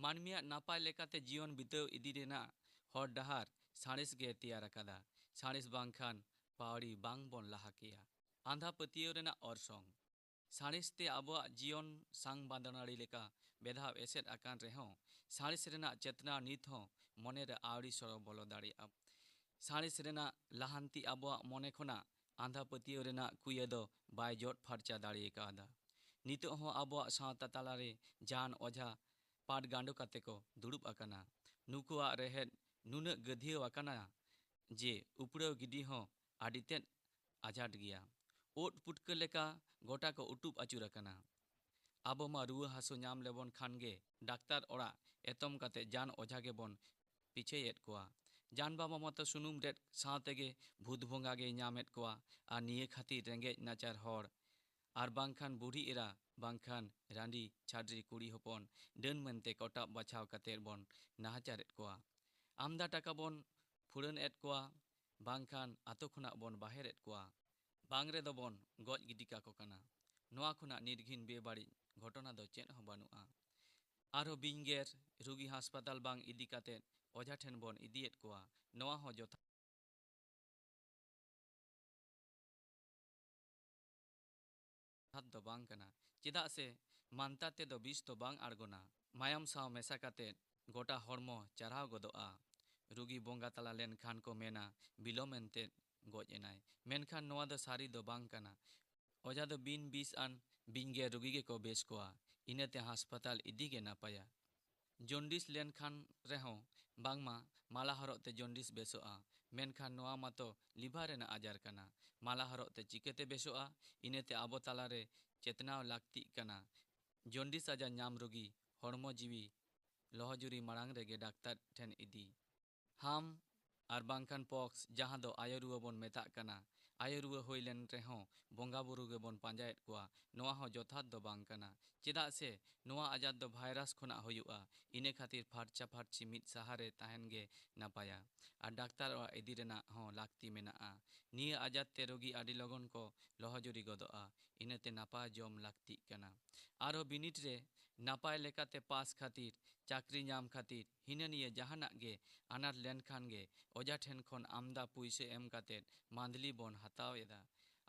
ᱢᱟᱹᱱᱢᱤᱭᱟᱜ ᱱᱟᱯᱟᱭ ᱞᱮᱠᱟᱛᱮ ᱡᱤᱭᱚᱱ ᱵᱤᱛᱟᱹᱣ ᱤᱫᱤ ᱨᱮᱱᱟᱜ ᱦᱚᱨ ᱰᱟᱦᱟᱨ ᱥᱟᱬᱮᱥ ᱜᱮ ᱛᱮᱭᱟᱨ ᱟᱠᱟᱫᱟ᱾ ᱥᱟᱬᱮᱥ ᱵᱟᱝᱠᱷᱟᱱ ᱯᱟᱹᱣᱲᱤ ᱵᱟᱝ ᱵᱚᱱ ᱞᱟᱦᱟ ᱠᱮᱭᱟ᱾ ᱟᱸᱫᱷᱟ ᱯᱟᱹᱛᱭᱟᱹᱣ ᱨᱮᱱᱟᱜ ᱚᱨᱥᱚᱝ᱾ ᱥᱟᱬᱮᱥ ᱛᱮ ᱟᱵᱚᱣᱟᱜ ᱡᱤᱭᱚᱱ ᱥᱟᱝ ᱵᱟᱸᱫᱽᱱᱟᱲᱤ ᱞᱮᱠᱟ ᱵᱮᱫᱷᱟᱣ ᱮᱥᱮᱫ ᱟᱠᱟᱱ ᱨᱮᱦᱚᱸ, ᱥᱟᱬᱮᱥ ᱨᱮᱱᱟᱜ ᱪᱮᱛᱱᱟ ᱱᱤᱛ ᱦᱚᱸ ᱢᱚᱱᱮ ᱨᱮ ᱟᱹᱣᱨᱤ ᱥᱚᱲᱚ ᱵᱚᱞᱚ ᱫᱟᱲᱮᱭᱟᱜᱼᱟ᱾ ᱥᱟᱬᱮᱥ ᱨᱮᱱᱟᱜ ᱞᱟᱦᱟᱱᱛᱤ ᱟᱵᱚᱣᱟᱜ ᱢᱚᱱᱮ ᱠᱷᱚᱱᱟᱜ ᱟᱸᱫᱷᱟ ᱯᱟᱹᱛᱭᱟᱹᱣ ᱨᱮᱱᱟᱜ ᱠᱩᱭᱟᱹ ᱫᱚ ᱵᱟᱭ ᱡᱚᱫ ᱯᱷᱟᱨᱪᱟ ᱫᱟᱲᱮ ᱠᱟᱣᱫᱟ᱾ ᱱᱤᱛᱚᱜ ᱦᱚᱸ ᱟᱵᱚᱣᱟᱜ ᱥᱟᱶᱛᱟ ᱛᱟᱞᱟᱨᱮ ᱡᱟᱦᱟᱱ ᱚᱡᱷᱟ ᱯᱟᱴ ᱜᱟᱸᱰᱚ ᱠᱟᱛᱮ ᱠᱚ ᱫᱩᱲᱩᱵ ᱟᱠᱟᱱᱟ᱾ ᱱᱩᱠᱩᱣᱟᱜ ᱨᱮᱦᱮᱫ ᱱᱩᱱᱟᱹᱜ ᱜᱟᱹᱫᱷᱭᱟᱹᱣ ᱟᱠᱟᱱᱟ ᱡᱮ ᱩᱯᱲᱟᱹᱣ ᱜᱤᱰᱤ ᱦᱚᱸ ᱟᱹᱰᱤ ᱛᱮᱫ ᱟᱡᱷᱟᱴ ᱜᱮᱭᱟ᱾ ᱳᱫ ᱯᱩᱴᱠᱟᱹ ᱞᱮᱠᱟ ᱜᱚᱴᱟ ᱠᱚ ᱩᱴᱩᱵ ᱟᱹᱪᱩᱨ ᱟᱠᱟᱱᱟ᱾ ᱟᱵᱚ ᱢᱟ ᱨᱩᱣᱟᱹ ᱦᱟᱹᱥᱩ ᱧᱟᱢ ᱞᱮᱵᱚᱱ ᱠᱷᱟᱱ ᱜᱮ ᱰᱟᱠᱛᱟᱨ ᱚᱲᱟᱜ ᱮᱛᱚᱢ ᱠᱟᱛᱮ ᱡᱟᱱ ᱚᱡᱷᱟ ᱜᱮᱵᱚᱱ ᱯᱤᱪᱷᱟᱹᱭᱮᱫ ᱠᱚᱣᱟ᱾ ᱡᱟᱱ ᱵᱟᱵᱟ ᱢᱟᱛᱚ ᱥᱩᱱᱩᱢ ᱨᱮᱫ ᱥᱟᱶ ᱛᱮᱜᱮ ᱵᱷᱩᱛ ᱵᱚᱸᱜᱟ ᱜᱮᱭ ᱧᱟᱢᱮᱫ ᱠᱚᱣᱟ᱾ ᱟᱨ ᱱᱤᱭᱟᱹ ᱠᱷᱟᱹᱛᱤᱨ ᱨᱮᱸᱜᱮᱡ ᱱᱟᱪᱟᱨ ᱦᱚᱲ ᱟᱨ ᱵᱟᱝᱠᱷᱟᱱ ᱵᱩᱲᱦᱤ ᱮᱨᱟ, ᱵᱟᱝᱠᱷᱟᱱ ᱨᱟᱺᱰᱤ ᱪᱷᱟᱰᱨᱤ ᱠᱩᱲᱤ ᱦᱚᱯᱚᱱ ᱰᱟᱹᱱ ᱢᱮᱱᱛᱮ ᱠᱚᱴᱟᱵ ᱵᱟᱪᱷᱟᱣ ᱠᱟᱛᱮ ᱵᱚᱱ ᱱᱟᱦᱟᱪᱟᱨᱮᱫ ᱠᱚᱣᱟ᱾ ᱟᱢᱫᱟ ᱴᱟᱠᱟ ᱵᱚᱱ ᱯᱷᱩᱲᱟᱹᱱ ᱮᱫ ᱠᱚᱣᱟ, ᱵᱟᱝᱠᱷᱟᱱ ᱟᱛᱳ ᱠᱷᱚᱱᱟᱜ ᱵᱚᱱ ᱵᱟᱦᱮᱨᱮᱫ ᱠᱚᱣᱟ, ᱵᱟᱝ ᱨᱮᱫᱚ ᱵᱚᱱ ᱜᱚᱡ ᱜᱤᱰᱤ ᱠᱟᱠᱚ ᱠᱟᱱᱟ᱾ ᱱᱚᱣᱟ ᱠᱷᱚᱱᱟᱜ ᱱᱤᱨᱜᱷᱤᱱ ᱵᱮᱵᱟᱹᱲᱤᱡ ᱜᱷᱚᱴᱚᱱᱟ ᱫᱚ ᱪᱮᱫ ᱦᱚᱸ ᱵᱟᱹᱱᱩᱜᱼᱟ᱾ ᱟᱨᱦᱚᱸ ᱵᱤᱧ ᱜᱮᱨ ᱨᱩᱜᱤ ᱦᱟᱥᱯᱟᱛᱟᱞ ᱵᱟᱝ ᱤᱫᱤ ᱠᱟᱛᱮ ᱚᱡᱷᱟ ᱴᱷᱮᱱ ᱵᱚᱱ ᱤᱫᱤᱭᱮᱫ ᱠᱚᱣᱟ, ᱱᱚᱣᱟ ᱦᱚᱸ ᱡᱚᱛᱷᱟᱛ ᱡᱚᱛᱷᱟᱛ ᱫᱚ ᱵᱟᱝ ᱠᱟᱱᱟ᱾ ᱪᱮᱫᱟᱜ ᱥᱮ ᱢᱟᱱᱛᱟᱨ ᱛᱮᱫᱚ ᱵᱤᱥ ᱫᱚ ᱵᱟᱝ ᱟᱬᱜᱚᱱᱟ᱾ ᱢᱟᱭᱟᱢ ᱥᱟᱶ ᱢᱮᱥᱟ ᱠᱟᱛᱮ ᱜᱚᱴᱟ ᱦᱚᱲᱢᱚ ᱪᱟᱨᱦᱟᱣ ᱜᱚᱫᱚᱜᱼᱟ᱾ ᱨᱩᱜᱤ ᱵᱚᱸᱜᱟ ᱛᱟᱞᱟ ᱞᱮᱱᱠᱷᱟᱱ ᱠᱚ ᱢᱮᱱᱟ, "ᱵᱤᱞᱚᱢ ᱮᱱᱛᱮ ᱜᱚᱡ ᱮᱱᱟᱭ", ᱢᱮᱱᱠᱷᱟᱱ ᱱᱚᱣᱟ ᱫᱚ ᱥᱟᱹᱨᱤ ᱫᱚ ᱵᱟᱝ ᱠᱟᱱᱟ᱾ ᱚᱡᱷᱟ ᱫᱚ ᱵᱤᱱ ᱵᱤᱥ ᱟᱱ ᱵᱤᱧ ᱜᱮᱨ ᱨᱩᱜᱤ ᱜᱮᱠᱚ ᱵᱮᱥ ᱠᱚᱣᱟ, ᱤᱱᱟᱹᱛᱮ ᱦᱟᱥᱯᱟᱛᱟᱞ ᱤᱫᱤ ᱜᱮ ᱱᱟᱯᱟᱭᱟ᱾ ᱡᱚᱱᱰᱤᱥ ᱞᱮᱱᱠᱷᱟᱱ ᱨᱮᱦᱚᱸ ᱵᱟᱝᱢᱟ ᱢᱟᱞᱟ ᱦᱚᱨᱚᱜ ᱛᱮ ᱡᱚᱱᱰᱤᱥ ᱵᱮᱥᱚᱜᱼᱟ, ᱢᱮᱱᱠᱷᱟᱱ ᱱᱚᱣᱟ ᱢᱟᱛᱚ ᱞᱤᱵᱷᱟᱨ ᱨᱮᱱᱟᱜ ᱟᱡᱟᱨ ᱠᱟᱱᱟ᱾ ᱢᱟᱞᱟ ᱦᱚᱨᱚᱜ ᱛᱮ ᱪᱤᱠᱟᱹᱛᱮ ᱵᱮᱥᱚᱜᱼᱟ? ᱤᱱᱟᱹᱛᱮ ᱟᱵᱚ ᱛᱟᱞᱟᱨᱮ ᱪᱮᱛᱱᱟᱣ ᱞᱟᱹᱠᱛᱤᱜ ᱠᱟᱱᱟ᱾ ᱡᱚᱱᱰᱤᱥ ᱟᱡᱟᱨ ᱧᱟᱢ ᱨᱩᱜᱤ ᱦᱚᱲᱢᱚ ᱡᱤᱣᱤ ᱞᱚᱦᱚᱡᱩᱨᱤ ᱢᱟᱲᱟᱝ ᱨᱮᱜᱮ ᱰᱟᱠᱛᱟᱨ ᱴᱷᱮᱱ ᱤᱫᱤ᱾ ᱦᱟᱢ ᱟᱨ ᱵᱟᱝᱠᱷᱟᱱ ᱯᱚᱠᱥ, ᱡᱟᱦᱟᱸ ᱫᱚ ᱟᱭᱳ ᱨᱩᱣᱟᱹ ᱵᱚᱱ ᱢᱮᱛᱟᱜ ᱠᱟᱱᱟ, ᱟᱭᱳ ᱨᱩᱣᱟᱹ ᱦᱩᱭ ᱞᱮᱱ ᱨᱮᱦᱚᱸ ᱵᱚᱸᱜᱟ ᱵᱩᱨᱩ ᱜᱮᱵᱚᱱ ᱯᱟᱸᱡᱟᱭᱮᱫ ᱠᱚᱣᱟ, ᱱᱚᱣᱟ ᱦᱚᱸ ᱡᱚᱛᱷᱟᱛ ᱫᱚ ᱵᱟᱝ ᱠᱟᱱᱟ᱾ ᱪᱮᱫᱟᱜ ᱥᱮ ᱱᱚᱣᱟ ᱟᱡᱟᱨ ᱫᱚ ᱵᱷᱟᱭᱨᱟᱥ ᱠᱷᱚᱱᱟᱜ ᱦᱩᱭᱩᱜᱼᱟ, ᱤᱱᱟᱹ ᱠᱷᱟᱹᱛᱤᱨ ᱯᱷᱟᱨᱪᱟ ᱯᱷᱟᱨᱪᱤ ᱢᱤᱫ ᱥᱟᱦᱟᱨᱮ ᱛᱟᱦᱮᱱ ᱜᱮ ᱱᱟᱯᱟᱭᱟ᱾ ᱟᱨ ᱰᱟᱠᱛᱟᱨ ᱚᱲᱟᱜ ᱤᱫᱤ ᱨᱮᱱᱟᱜ ᱦᱚᱸ ᱞᱟᱹᱠᱛᱤ ᱢᱮᱱᱟᱜᱼᱟ᱾ ᱱᱤᱭᱟᱹ ᱟᱡᱟᱨ ᱛᱮ ᱨᱳᱜᱤ ᱟᱹᱰᱤ ᱞᱚᱜᱚᱱ ᱠᱚ ᱞᱚᱦᱚᱡᱩᱨᱤ ᱜᱚᱫᱚᱜᱼᱟ, ᱤᱱᱟᱹᱛᱮ ᱱᱟᱯᱟᱭ ᱡᱚᱢ ᱞᱟᱹᱠᱛᱤᱜ ᱠᱟᱱᱟ᱾ ᱟᱨᱦᱚᱸ ᱵᱤᱱᱤᱰ ᱨᱮ ᱱᱟᱯᱟᱭ ᱞᱮᱠᱟᱛᱮ ᱯᱟᱥ ᱠᱷᱟᱹᱛᱤᱨ, ᱪᱟᱹᱠᱨᱤ ᱧᱟᱢ ᱠᱷᱟᱹᱛᱤᱨ, ᱦᱤᱱᱟᱹ ᱱᱤᱭᱟᱹ ᱡᱟᱦᱟᱱᱟᱜ ᱜᱮ ᱟᱱᱟᱴ ᱞᱮᱱᱠᱷᱟᱱ ᱜᱮ ᱚᱡᱷᱟ ᱴᱷᱮᱱ ᱠᱷᱚᱱ ᱟᱢᱫᱟ ᱯᱩᱭᱥᱟᱹ ᱮᱢ ᱠᱟᱛᱮ ᱢᱟᱱᱫᱽᱞᱤ ᱵᱚᱱ ᱦᱟᱛᱟᱣ ᱮᱫᱟ᱾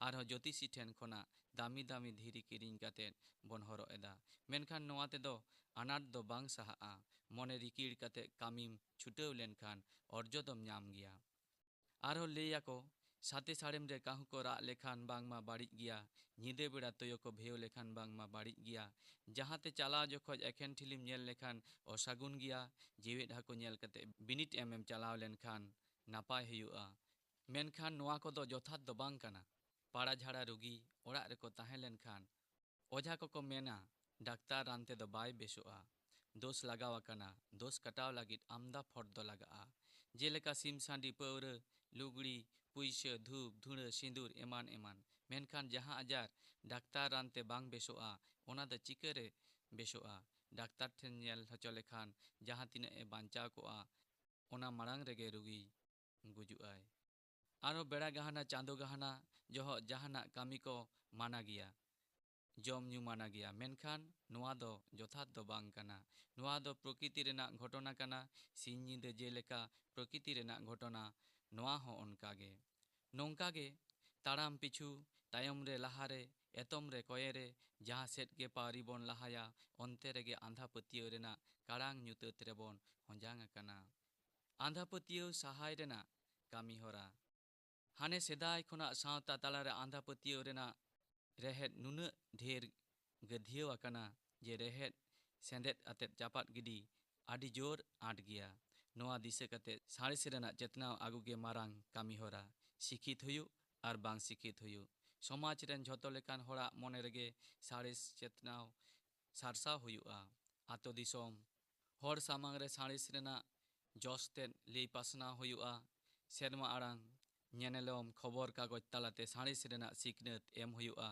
ᱟᱨᱦᱚᱸ ᱡᱳᱛᱤᱥᱤ ᱴᱷᱮᱱ ᱠᱷᱚᱱᱟᱜ ᱫᱟᱹᱢᱤ ᱫᱟᱹᱢᱤ ᱫᱷᱤᱨᱤ ᱠᱤᱨᱤᱧ ᱠᱟᱛᱮ ᱵᱚᱱ ᱦᱚᱨᱚᱜ ᱮᱫᱟ᱾ ᱢᱮᱱᱠᱷᱟᱱ ᱱᱚᱣᱟ ᱛᱮᱫᱚ ᱟᱱᱟᱴ ᱫᱚ ᱵᱟᱝ ᱥᱟᱦᱟᱜᱼᱟ᱾ ᱢᱚᱱᱮ ᱨᱤᱠᱤᱲ ᱠᱟᱛᱮ ᱠᱟᱹᱢᱤᱢ ᱪᱷᱩᱴᱟᱹᱣ ᱞᱮᱱᱠᱷᱟᱱ ᱚᱨᱡᱚ ᱫᱚᱢ ᱧᱟᱢ ᱜᱮᱭᱟ᱾ ᱟᱨᱦᱚᱸ ᱞᱟᱹᱭ ᱟᱠᱚ, ᱥᱟᱛᱮ ᱥᱟᱲᱮᱢ ᱨᱮ ᱠᱟᱹᱦᱩ ᱠᱚ ᱨᱟᱜ ᱞᱮᱠᱷᱟᱱ ᱵᱟᱝᱢᱟ ᱵᱟᱹᱲᱤᱡ ᱜᱮᱭᱟ, ᱧᱤᱫᱟᱹ ᱵᱮᱲᱟ ᱛᱩᱭᱩ ᱠᱚ ᱵᱷᱮᱣ ᱞᱮᱠᱷᱟᱱ ᱵᱟᱝᱢᱟ ᱵᱟᱹᱲᱤᱡ ᱜᱮᱭᱟ, ᱡᱟᱦᱟᱸ ᱛᱮ ᱪᱟᱞᱟᱣ ᱡᱚᱠᱷᱚᱡ ᱮᱠᱷᱮᱱ ᱴᱷᱤᱞᱤᱢ ᱧᱮᱞ ᱞᱮᱠᱷᱟᱱ ᱚᱥᱟᱹᱜᱩᱱ ᱜᱮᱭᱟ, ᱡᱮᱣᱮᱫ ᱦᱟᱹᱠᱩ ᱧᱮᱞ ᱠᱟᱛᱮ ᱵᱤᱱᱤᱰ ᱮᱢᱮᱢ ᱪᱟᱞᱟᱣ ᱞᱮᱱᱠᱷᱟᱱ ᱱᱟᱯᱟᱭ ᱦᱩᱭᱩᱜᱼᱟ᱾ ᱢᱮᱱᱠᱷᱟᱱ ᱱᱚᱣᱟ ᱠᱚᱫᱚ ᱡᱚᱛᱷᱟᱛ ᱫᱚ ᱵᱟᱝ ᱠᱟᱱᱟ᱾ ᱯᱟᱲᱟ ᱡᱷᱟᱲᱟ ᱨᱩᱜᱤ ᱚᱲᱟᱜ ᱨᱮᱠᱚ ᱛᱟᱦᱮᱸ ᱞᱮᱱᱠᱷᱟᱱ ᱚᱡᱷᱟ ᱠᱚᱠᱚ ᱢᱮᱱᱟ, "ᱰᱟᱠᱛᱟᱨ ᱨᱟᱱ ᱛᱮᱫᱚ ᱵᱟᱭ ᱵᱮᱥᱚᱜᱼᱟ, ᱫᱳᱥ ᱞᱟᱜᱟᱣ ᱟᱠᱟᱱᱟ, ᱫᱳᱥ ᱠᱟᱴᱟᱣ ᱞᱟᱹᱜᱤᱫ ᱟᱢᱫᱟ ᱯᱷᱚᱨᱫᱚ ᱞᱟᱜᱟᱜᱼᱟ, ᱡᱮᱞᱮᱠᱟ ᱥᱤᱢ ᱥᱟᱺᱰᱤ, ᱯᱟᱹᱣᱨᱟᱹ, ᱞᱩᱜᱽᱲᱤ, ᱯᱩᱭᱥᱟᱹ, ᱫᱷᱩᱯ, ᱫᱷᱩᱲᱟᱹ, ᱥᱤᱸᱫᱩᱨ, ᱮᱢᱟᱱ ᱮᱢᱟᱱ᱾ ᱢᱮᱱᱠᱷᱟᱱ ᱡᱟᱦᱟᱸ ᱟᱡᱟᱨ ᱰᱟᱠᱛᱟᱨ ᱨᱟᱱ ᱛᱮ ᱵᱟᱝ ᱵᱮᱥᱚᱜᱼᱟ, ᱚᱱᱟ ᱫᱚ ᱪᱤᱠᱟᱹᱨᱮ ᱵᱮᱥᱚᱜᱼᱟ? ᱰᱟᱠᱛᱟᱨ ᱴᱷᱮᱱ ᱧᱮᱞ ᱦᱚᱪᱚ ᱞᱮᱠᱷᱟᱱ ᱡᱟᱦᱟᱸ ᱛᱤᱱᱟᱹᱜ ᱮ ᱵᱟᱧᱪᱟᱣ ᱠᱚᱜᱼᱟ, ᱚᱱᱟ ᱢᱟᱲᱟᱝ ᱨᱮᱜᱮ ᱨᱩᱜᱤ ᱜᱩᱡᱩᱜᱼᱟᱭ᱾" ᱟᱨᱦᱚᱸ ᱵᱮᱲᱟ ᱜᱟᱦᱱᱟ, ᱪᱟᱸᱫᱚ ᱜᱟᱦᱱᱟ ᱡᱚᱦᱚᱜ ᱡᱟᱦᱟᱱᱟᱜ ᱠᱟᱹᱢᱤ ᱠᱚ ᱢᱟᱱᱟ ᱜᱮᱭᱟ, ᱡᱚᱢ ᱧᱩ ᱢᱟᱱᱟ ᱜᱮᱭᱟ, ᱢᱮᱱᱠᱷᱟᱱ ᱱᱚᱣᱟ ᱫᱚ ᱡᱚᱛᱷᱟᱛ ᱫᱚ ᱵᱟᱝ ᱠᱟᱱᱟ᱾ ᱱᱚᱣᱟ ᱫᱚ ᱯᱨᱚᱠᱤᱛᱤ ᱨᱮᱱᱟᱜ ᱜᱷᱚᱴᱚᱱᱟ ᱠᱟᱱᱟ᱾ ᱥᱤᱧ ᱧᱤᱫᱟᱹ ᱡᱮᱞᱮᱠᱟ ᱯᱨᱚᱠᱤᱛᱤ ᱨᱮᱱᱟᱜ ᱜᱷᱚᱴᱚᱱᱟ, ᱱᱚᱣᱟ ᱦᱚᱸ ᱚᱱᱠᱟ ᱜᱮ᱾ ᱱᱚᱝᱠᱟ ᱜᱮ ᱛᱟᱲᱟᱢ ᱯᱤᱪᱷᱩ, ᱛᱟᱭᱚᱢ ᱨᱮ ᱞᱟᱦᱟ ᱨᱮ, ᱮᱛᱚᱢ ᱨᱮ ᱠᱚᱸᱭᱮ ᱨᱮ, ᱡᱟᱦᱟᱸ ᱥᱮᱫ ᱜᱮ ᱯᱟᱹᱣᱨᱤ ᱵᱚᱱ ᱞᱟᱦᱟᱭᱟ, ᱚᱱᱛᱮ ᱨᱮᱜᱮ ᱟᱸᱫᱷᱟ ᱯᱟᱹᱛᱭᱟᱹᱣ ᱨᱮᱱᱟᱜ ᱠᱟᱲᱟᱝ ᱧᱩᱛᱟᱹᱛ ᱨᱮᱵᱚᱱ ᱦᱚᱸᱡᱟᱝ ᱟᱠᱟᱱᱟ᱾ ᱟᱸᱫᱷᱟ ᱯᱟᱹᱛᱭᱟᱹᱣ ᱥᱟᱦᱟᱭ ᱨᱮᱱᱟᱜ ᱠᱟᱹᱢᱤ ᱦᱚᱨᱟ᱾ ᱦᱟᱱᱮ ᱥᱮᱫᱟᱭ ᱠᱷᱚᱱᱟᱜ ᱥᱟᱶᱛᱟ ᱛᱟᱞᱟᱨᱮ ᱟᱸᱫᱷᱟ ᱯᱟᱹᱛᱭᱟᱹᱣ ᱨᱮᱱᱟᱜ ᱨᱮᱦᱮᱫ ᱱᱩᱱᱟᱹᱜ ᱰᱷᱮᱨ ᱜᱟᱹᱫᱷᱭᱟᱹᱣ ᱟᱠᱟᱱᱟ ᱡᱮ ᱨᱮᱦᱮᱫ ᱥᱮᱸᱫᱮᱫ ᱟᱛᱮᱫ ᱪᱟᱯᱟᱫ ᱜᱤᱰᱤ ᱟᱹᱰᱤ ᱡᱳᱨ ᱟᱸᱴ ᱜᱮᱭᱟ᱾ ᱱᱚᱣᱟ ᱫᱤᱥᱟᱹ ᱠᱟᱛᱮᱫ ᱥᱟᱬᱮᱥ ᱨᱮᱱᱟᱜ ᱪᱮᱛᱱᱟᱣ ᱟᱹᱜᱩ ᱜᱮ ᱢᱟᱨᱟᱝ ᱠᱟᱹᱢᱤ ᱦᱚᱨᱟ᱾ ᱥᱤᱠᱷᱤᱛ ᱦᱩᱭᱩᱜ ᱟᱨ ᱵᱟᱝ ᱥᱤᱠᱷᱤᱛ ᱦᱩᱭᱩᱜ, ᱥᱚᱢᱟᱡᱽ ᱨᱮᱱ ᱡᱷᱚᱛᱚ ᱞᱮᱠᱟᱱ ᱦᱚᱲᱟᱜ ᱢᱚᱱᱮ ᱨᱮᱜᱮ ᱥᱟᱬᱮᱥ ᱪᱮᱛᱱᱟᱣ ᱥᱟᱨᱥᱟᱣ ᱦᱩᱭᱩᱜᱼᱟ᱾ ᱟᱛᱳ ᱫᱤᱥᱚᱢ, ᱦᱚᱲ ᱥᱟᱢᱟᱝ ᱨᱮ ᱥᱟᱬᱮᱥ ᱨᱮᱱᱟᱜ ᱡᱚᱥ ᱛᱮᱫ ᱞᱟᱹᱭ ᱯᱟᱥᱱᱟᱣ ᱦᱩᱭᱩᱜᱼᱟ᱾ ᱥᱮᱨᱢᱟ ᱟᱲᱟᱝ, ᱧᱮᱱᱮᱞᱚᱢ, ᱠᱷᱚᱵᱚᱨ ᱠᱟᱜᱚᱡᱽ ᱛᱟᱞᱟᱛᱮ ᱥᱟᱬᱮᱥ ᱨᱮᱱᱟᱜ ᱥᱤᱠᱷᱱᱟᱹᱛ ᱮᱢ ᱦᱩᱭᱩᱜᱼᱟ᱾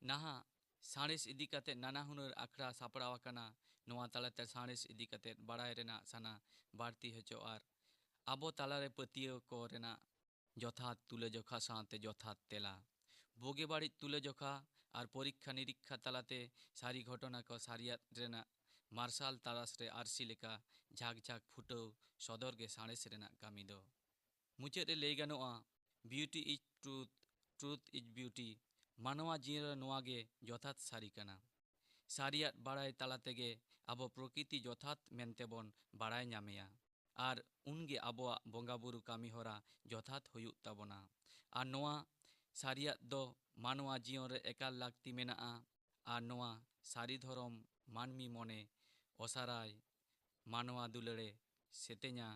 ᱱᱟᱦᱟᱜ ᱥᱟᱬᱮᱥ ᱤᱫᱤ ᱠᱟᱛᱮ ᱱᱟᱱᱟ ᱦᱩᱱᱟᱹᱨ ᱟᱠᱷᱲᱟ ᱥᱟᱯᱲᱟᱣ ᱟᱠᱟᱱᱟ᱾ ᱱᱚᱣᱟ ᱛᱟᱞᱟᱛᱮ ᱥᱟᱬᱮᱥ ᱤᱫᱤ ᱠᱟᱛᱮ ᱵᱟᱲᱟᱭ ᱨᱮᱱᱟᱜ ᱥᱟᱱᱟ ᱵᱟᱹᱲᱛᱤ ᱦᱚᱪᱚ ᱟᱨ ᱟᱵᱚ ᱛᱟᱞᱟᱨᱮ ᱯᱟᱹᱛᱭᱟᱹᱣ ᱠᱚ ᱨᱮᱱᱟᱜ ᱡᱚᱛᱷᱟᱛ ᱛᱩᱞᱟᱹᱡᱚᱠᱷᱟ ᱥᱟᱶᱛᱮ ᱡᱚᱛᱷᱟᱛ ᱛᱮᱞᱟ᱾ ᱵᱩᱜᱤ ᱵᱟᱹᱲᱤᱡ ᱛᱩᱞᱟᱹᱡᱚᱠᱷᱟ ᱟᱨ ᱯᱚᱨᱤᱠᱠᱷᱟ ᱱᱤᱨᱤᱠᱠᱷᱟ ᱛᱟᱞᱟᱛᱮ ᱥᱟᱹᱨᱤ ᱜᱷᱚᱴᱚᱱᱟ ᱠᱚ ᱥᱟᱹᱨᱤᱭᱟᱜ ᱨᱮᱱᱟᱜ ᱢᱟᱨᱥᱟᱞ ᱛᱟᱨᱟᱥ ᱨᱮ ᱟᱹᱨᱥᱤ ᱞᱮᱠᱟ ᱡᱷᱟᱠ ᱡᱷᱟᱠ ᱯᱷᱩᱴᱟᱹᱣ ᱥᱚᱫᱚᱨ ᱜᱮ ᱥᱟᱬᱮᱥ ᱨᱮᱱᱟᱜ ᱠᱟᱹᱢᱤ ᱫᱚ᱾ ᱢᱩᱪᱟᱹᱫ ᱨᱮ ᱞᱟᱹᱭ ᱜᱟᱱᱚᱜᱼᱟ, "Beauty is truth, truth is beauty᱾" ᱢᱟᱱᱣᱟ ᱡᱤᱭᱚᱱ ᱨᱮ ᱱᱚᱣᱟ ᱜᱮ ᱡᱚᱛᱷᱟᱛ ᱥᱟᱹᱨᱤ ᱠᱟᱱᱟ᱾ ᱥᱟᱹᱨᱤᱭᱟᱜ ᱵᱟᱲᱟᱭ ᱛᱟᱞᱟ ᱛᱮᱜᱮ ᱟᱵᱚ ᱯᱨᱚᱠᱤᱛᱤ ᱡᱚᱛᱷᱟᱛ ᱢᱮᱱᱛᱮ ᱵᱚᱱ ᱵᱟᱲᱟᱭ ᱧᱟᱢᱮᱭᱟ᱾ ᱟᱨ ᱩᱱᱜᱮ ᱟᱵᱚᱣᱟᱜ ᱵᱚᱸᱜᱟ ᱵᱩᱨᱩ ᱠᱟᱹᱢᱤ ᱦᱚᱨᱟ ᱡᱚᱛᱷᱟᱛ ᱦᱩᱭᱩᱜ ᱛᱟᱵᱚᱱᱟ᱾ ᱟᱨ ᱱᱚᱣᱟ ᱥᱟᱹᱨᱤᱭᱟᱜ ᱫᱚ ᱢᱟᱱᱣᱟ ᱡᱤᱭᱚᱱ ᱨᱮ ᱮᱠᱟᱞ ᱞᱟᱹᱠᱛᱤ ᱢᱮᱱᱟᱜᱼᱟ᱾ ᱟᱨ ᱱᱚᱣᱟ ᱥᱟᱹᱨᱤ ᱫᱷᱚᱨᱚᱢ ᱢᱟᱹᱱᱢᱤ ᱢᱚᱱᱮ ᱚᱥᱟᱨᱟᱭ, ᱢᱟᱱᱣᱟ ᱫᱩᱞᱟᱹᱲᱮ ᱥᱮᱛᱮᱧᱟ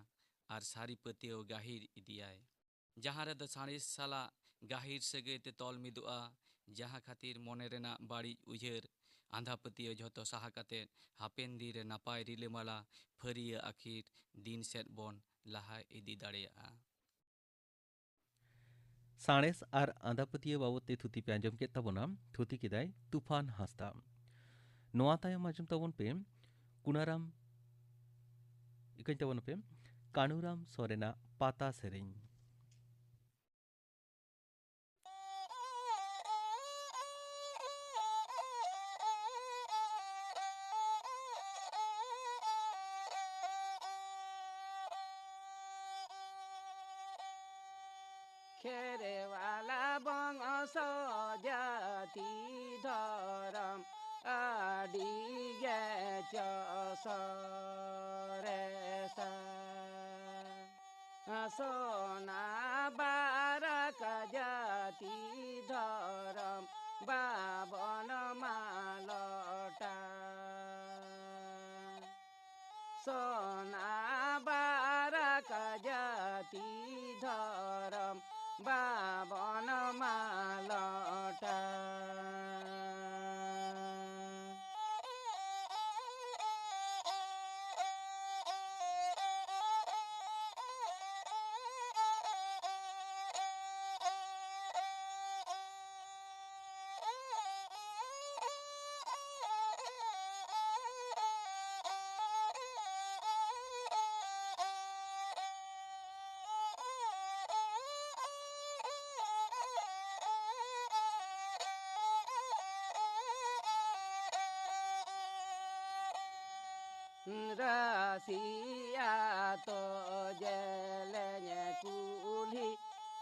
ᱟᱨ ᱥᱟᱹᱨᱤ ᱯᱟᱹᱛᱭᱟᱹᱣ ᱜᱟᱹᱦᱤᱨ ᱤᱫᱤᱭᱟᱭ, ᱡᱟᱦᱟᱸ ᱨᱮᱫᱚ ᱥᱟᱬᱮᱥ ᱥᱟᱞᱟᱜ ᱜᱟᱹᱦᱤᱨ ᱥᱟᱹᱜᱟᱹᱭ ᱛᱮ ᱛᱚᱞ ᱢᱤᱫᱚᱜᱼᱟ, ᱡᱟᱦᱟᱸ ᱠᱷᱟᱹᱛᱤᱨ ᱢᱚᱱᱮ ᱨᱮᱱᱟᱜ ᱵᱟᱹᱲᱤᱡ ᱩᱭᱦᱟᱹᱨ, ᱟᱸᱫᱷᱟ ᱯᱟᱹᱛᱭᱟᱹᱣ ᱡᱷᱚᱛᱚ ᱥᱟᱦᱟ ᱠᱟᱛᱮ ᱦᱟᱯᱮᱱ ᱫᱤᱱ ᱨᱮ ᱱᱟᱯᱟᱭ ᱨᱤᱞᱟᱹᱢᱟᱞᱟ ᱯᱷᱟᱹᱨᱭᱟᱹ ᱟᱹᱠᱷᱤᱨ ᱫᱤᱱ ᱥᱮᱫ ᱵᱚᱱ ᱞᱟᱦᱟ ᱤᱫᱤ ᱫᱟᱲᱮᱭᱟᱜᱼᱟ᱾ ᱥᱟᱬᱮᱥ ᱟᱨ ᱟᱸᱫᱷᱟ ᱯᱟᱹᱛᱭᱟᱹᱣ ᱵᱟᱵᱚᱫ ᱛᱮ ᱛᱷᱩᱛᱤ ᱯᱮ ᱟᱸᱡᱚᱢ ᱠᱮᱫ ᱛᱟᱵᱚᱱᱟ, ᱛᱷᱩᱛᱤ ᱠᱮᱫᱟᱭ ᱛᱩᱯᱷᱟᱱ ᱦᱟᱸᱥᱫᱟ᱾ ᱱᱚᱣᱟ ᱛᱟᱭᱚᱢ ᱟᱸᱡᱚᱢ ᱛᱟᱵᱚᱱ ᱯᱮ ᱠᱩᱱᱟᱨᱟᱢ, ᱤᱠᱟᱹᱧ ᱛᱟᱵᱚᱱ ᱯᱮ ᱠᱟᱹᱱᱩᱨᱟᱢ ᱥᱚᱨᱮᱱᱟᱜ ᱯᱟᱛᱟ ᱥᱮᱨᱮᱧ᱾ ᱠᱷᱮᱨᱣᱟᱞᱟ ᱵᱚᱝᱥᱚ ᱡᱟᱹᱛᱤ ᱫᱷᱚᱨᱚᱢ ᱟᱹᱰᱤ ᱜᱮ ᱪᱚ ᱥᱚᱨᱮᱥᱟ᱾ ᱥᱚᱱᱟ ᱵᱟᱨᱟᱠ ᱡᱟᱹᱛᱤ ᱫᱷᱚᱨᱚᱢ ᱵᱟᱵᱚᱱ ᱢᱟᱞᱚᱴᱟ᱾ ᱥᱚᱱᱟ ᱵᱟᱨᱟᱠ ᱡᱟᱹᱛᱤ ᱫᱷᱚᱨᱚᱢ ᱵᱟᱵᱚᱱ ᱢᱟᱞᱚᱴᱟ᱾ ᱨᱟᱥᱤ ᱟᱛᱳ ᱡᱮᱞᱮᱧ ᱠᱩᱞᱦᱤ,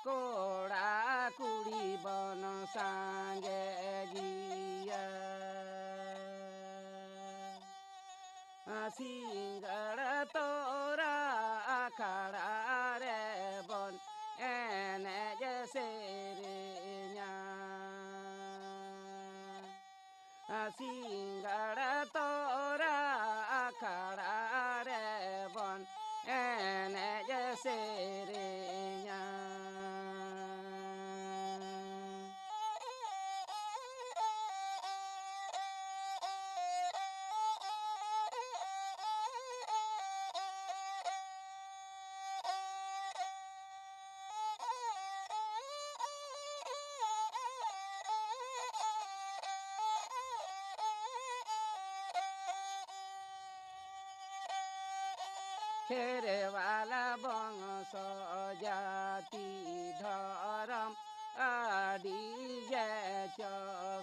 ᱠᱚᱲᱟ ᱠᱩᱲᱤ ᱵᱚᱱ ᱥᱟᱸᱜᱮ ᱜᱮᱭᱟ᱾ ᱥᱤᱸᱜᱟᱹᱲ ᱛᱚᱨᱟ ᱟᱠᱷᱲᱟ ᱨᱮᱵᱚᱱ ᱮᱱᱮᱡ ᱥᱮᱨᱮᱧᱟ᱾ ᱥᱤᱸᱜᱟᱹᱲ ᱛᱚᱨᱟ ᱟᱠᱷᱲᱟ ᱨᱮᱵᱚᱱ ᱮᱱᱮᱡ ᱥᱮᱨᱮᱧᱟ᱾ ᱠᱷᱮᱨᱣᱟᱞ ᱵᱚᱝᱥᱚ ᱡᱟᱹᱛᱤ ᱫᱷᱚᱨᱚᱢ ᱟᱹᱰᱤ ᱜᱮ ᱪᱚ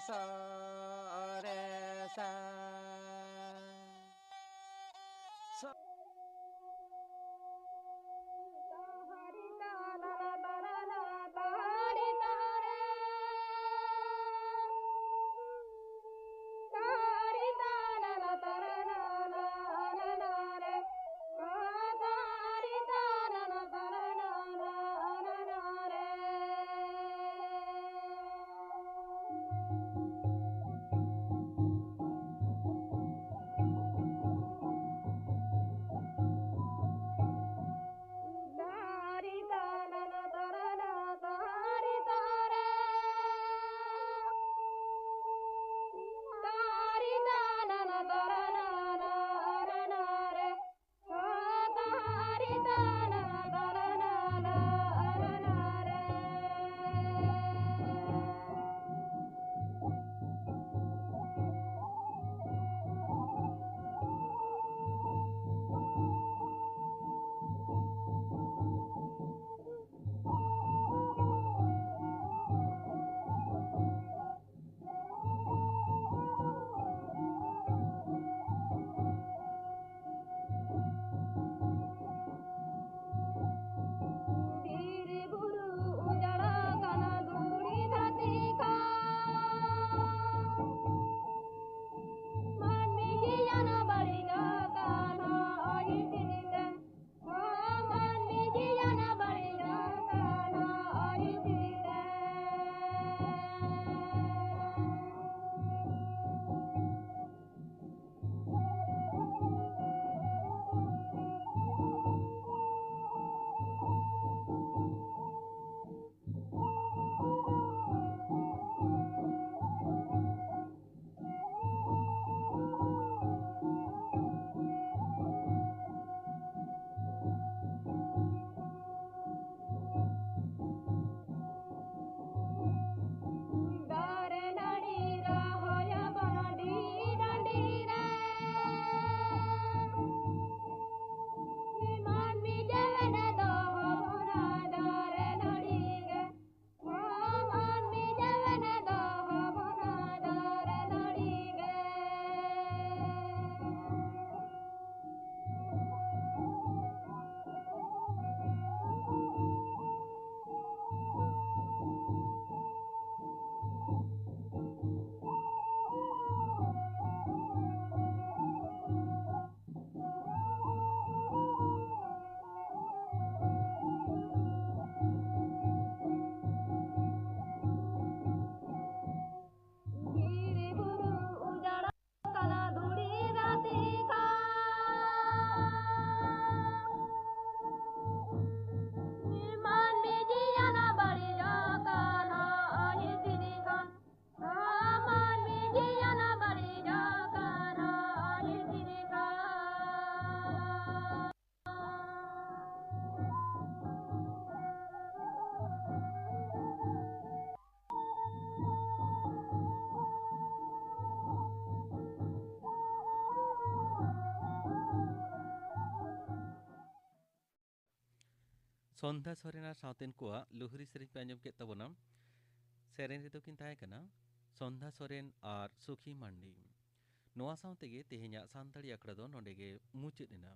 ᱥᱚᱨᱮᱥᱟ᱾ ᱥᱚᱱᱫᱷᱟ ᱥᱚᱨᱮᱱ ᱟᱨ ᱥᱟᱶᱛᱮᱱ ᱠᱚᱣᱟᱜ ᱞᱩᱦᱨᱤ ᱥᱮᱨᱮᱧ ᱯᱮ ᱟᱸᱡᱚᱢ ᱠᱮᱫ ᱛᱟᱵᱚᱱᱟ᱾ ᱥᱮᱨᱮᱧ ᱨᱮᱫᱚ ᱠᱤᱱ ᱛᱟᱦᱮᱸ ᱠᱟᱱᱟ ᱥᱚᱱᱫᱷᱟ ᱥᱚᱨᱮᱱ ᱟᱨ ᱥᱩᱠᱷᱤ ᱢᱟᱱᱰᱤ᱾ ᱱᱚᱣᱟ ᱥᱟᱶ ᱛᱮᱜᱮ ᱛᱮᱦᱮᱧᱟᱜ ᱥᱟᱱᱛᱟᱲᱤ ᱟᱠᱷᱲᱟ ᱫᱚ ᱱᱚᱰᱮ ᱜᱮ ᱢᱩᱪᱟᱹᱫ ᱮᱱᱟ᱾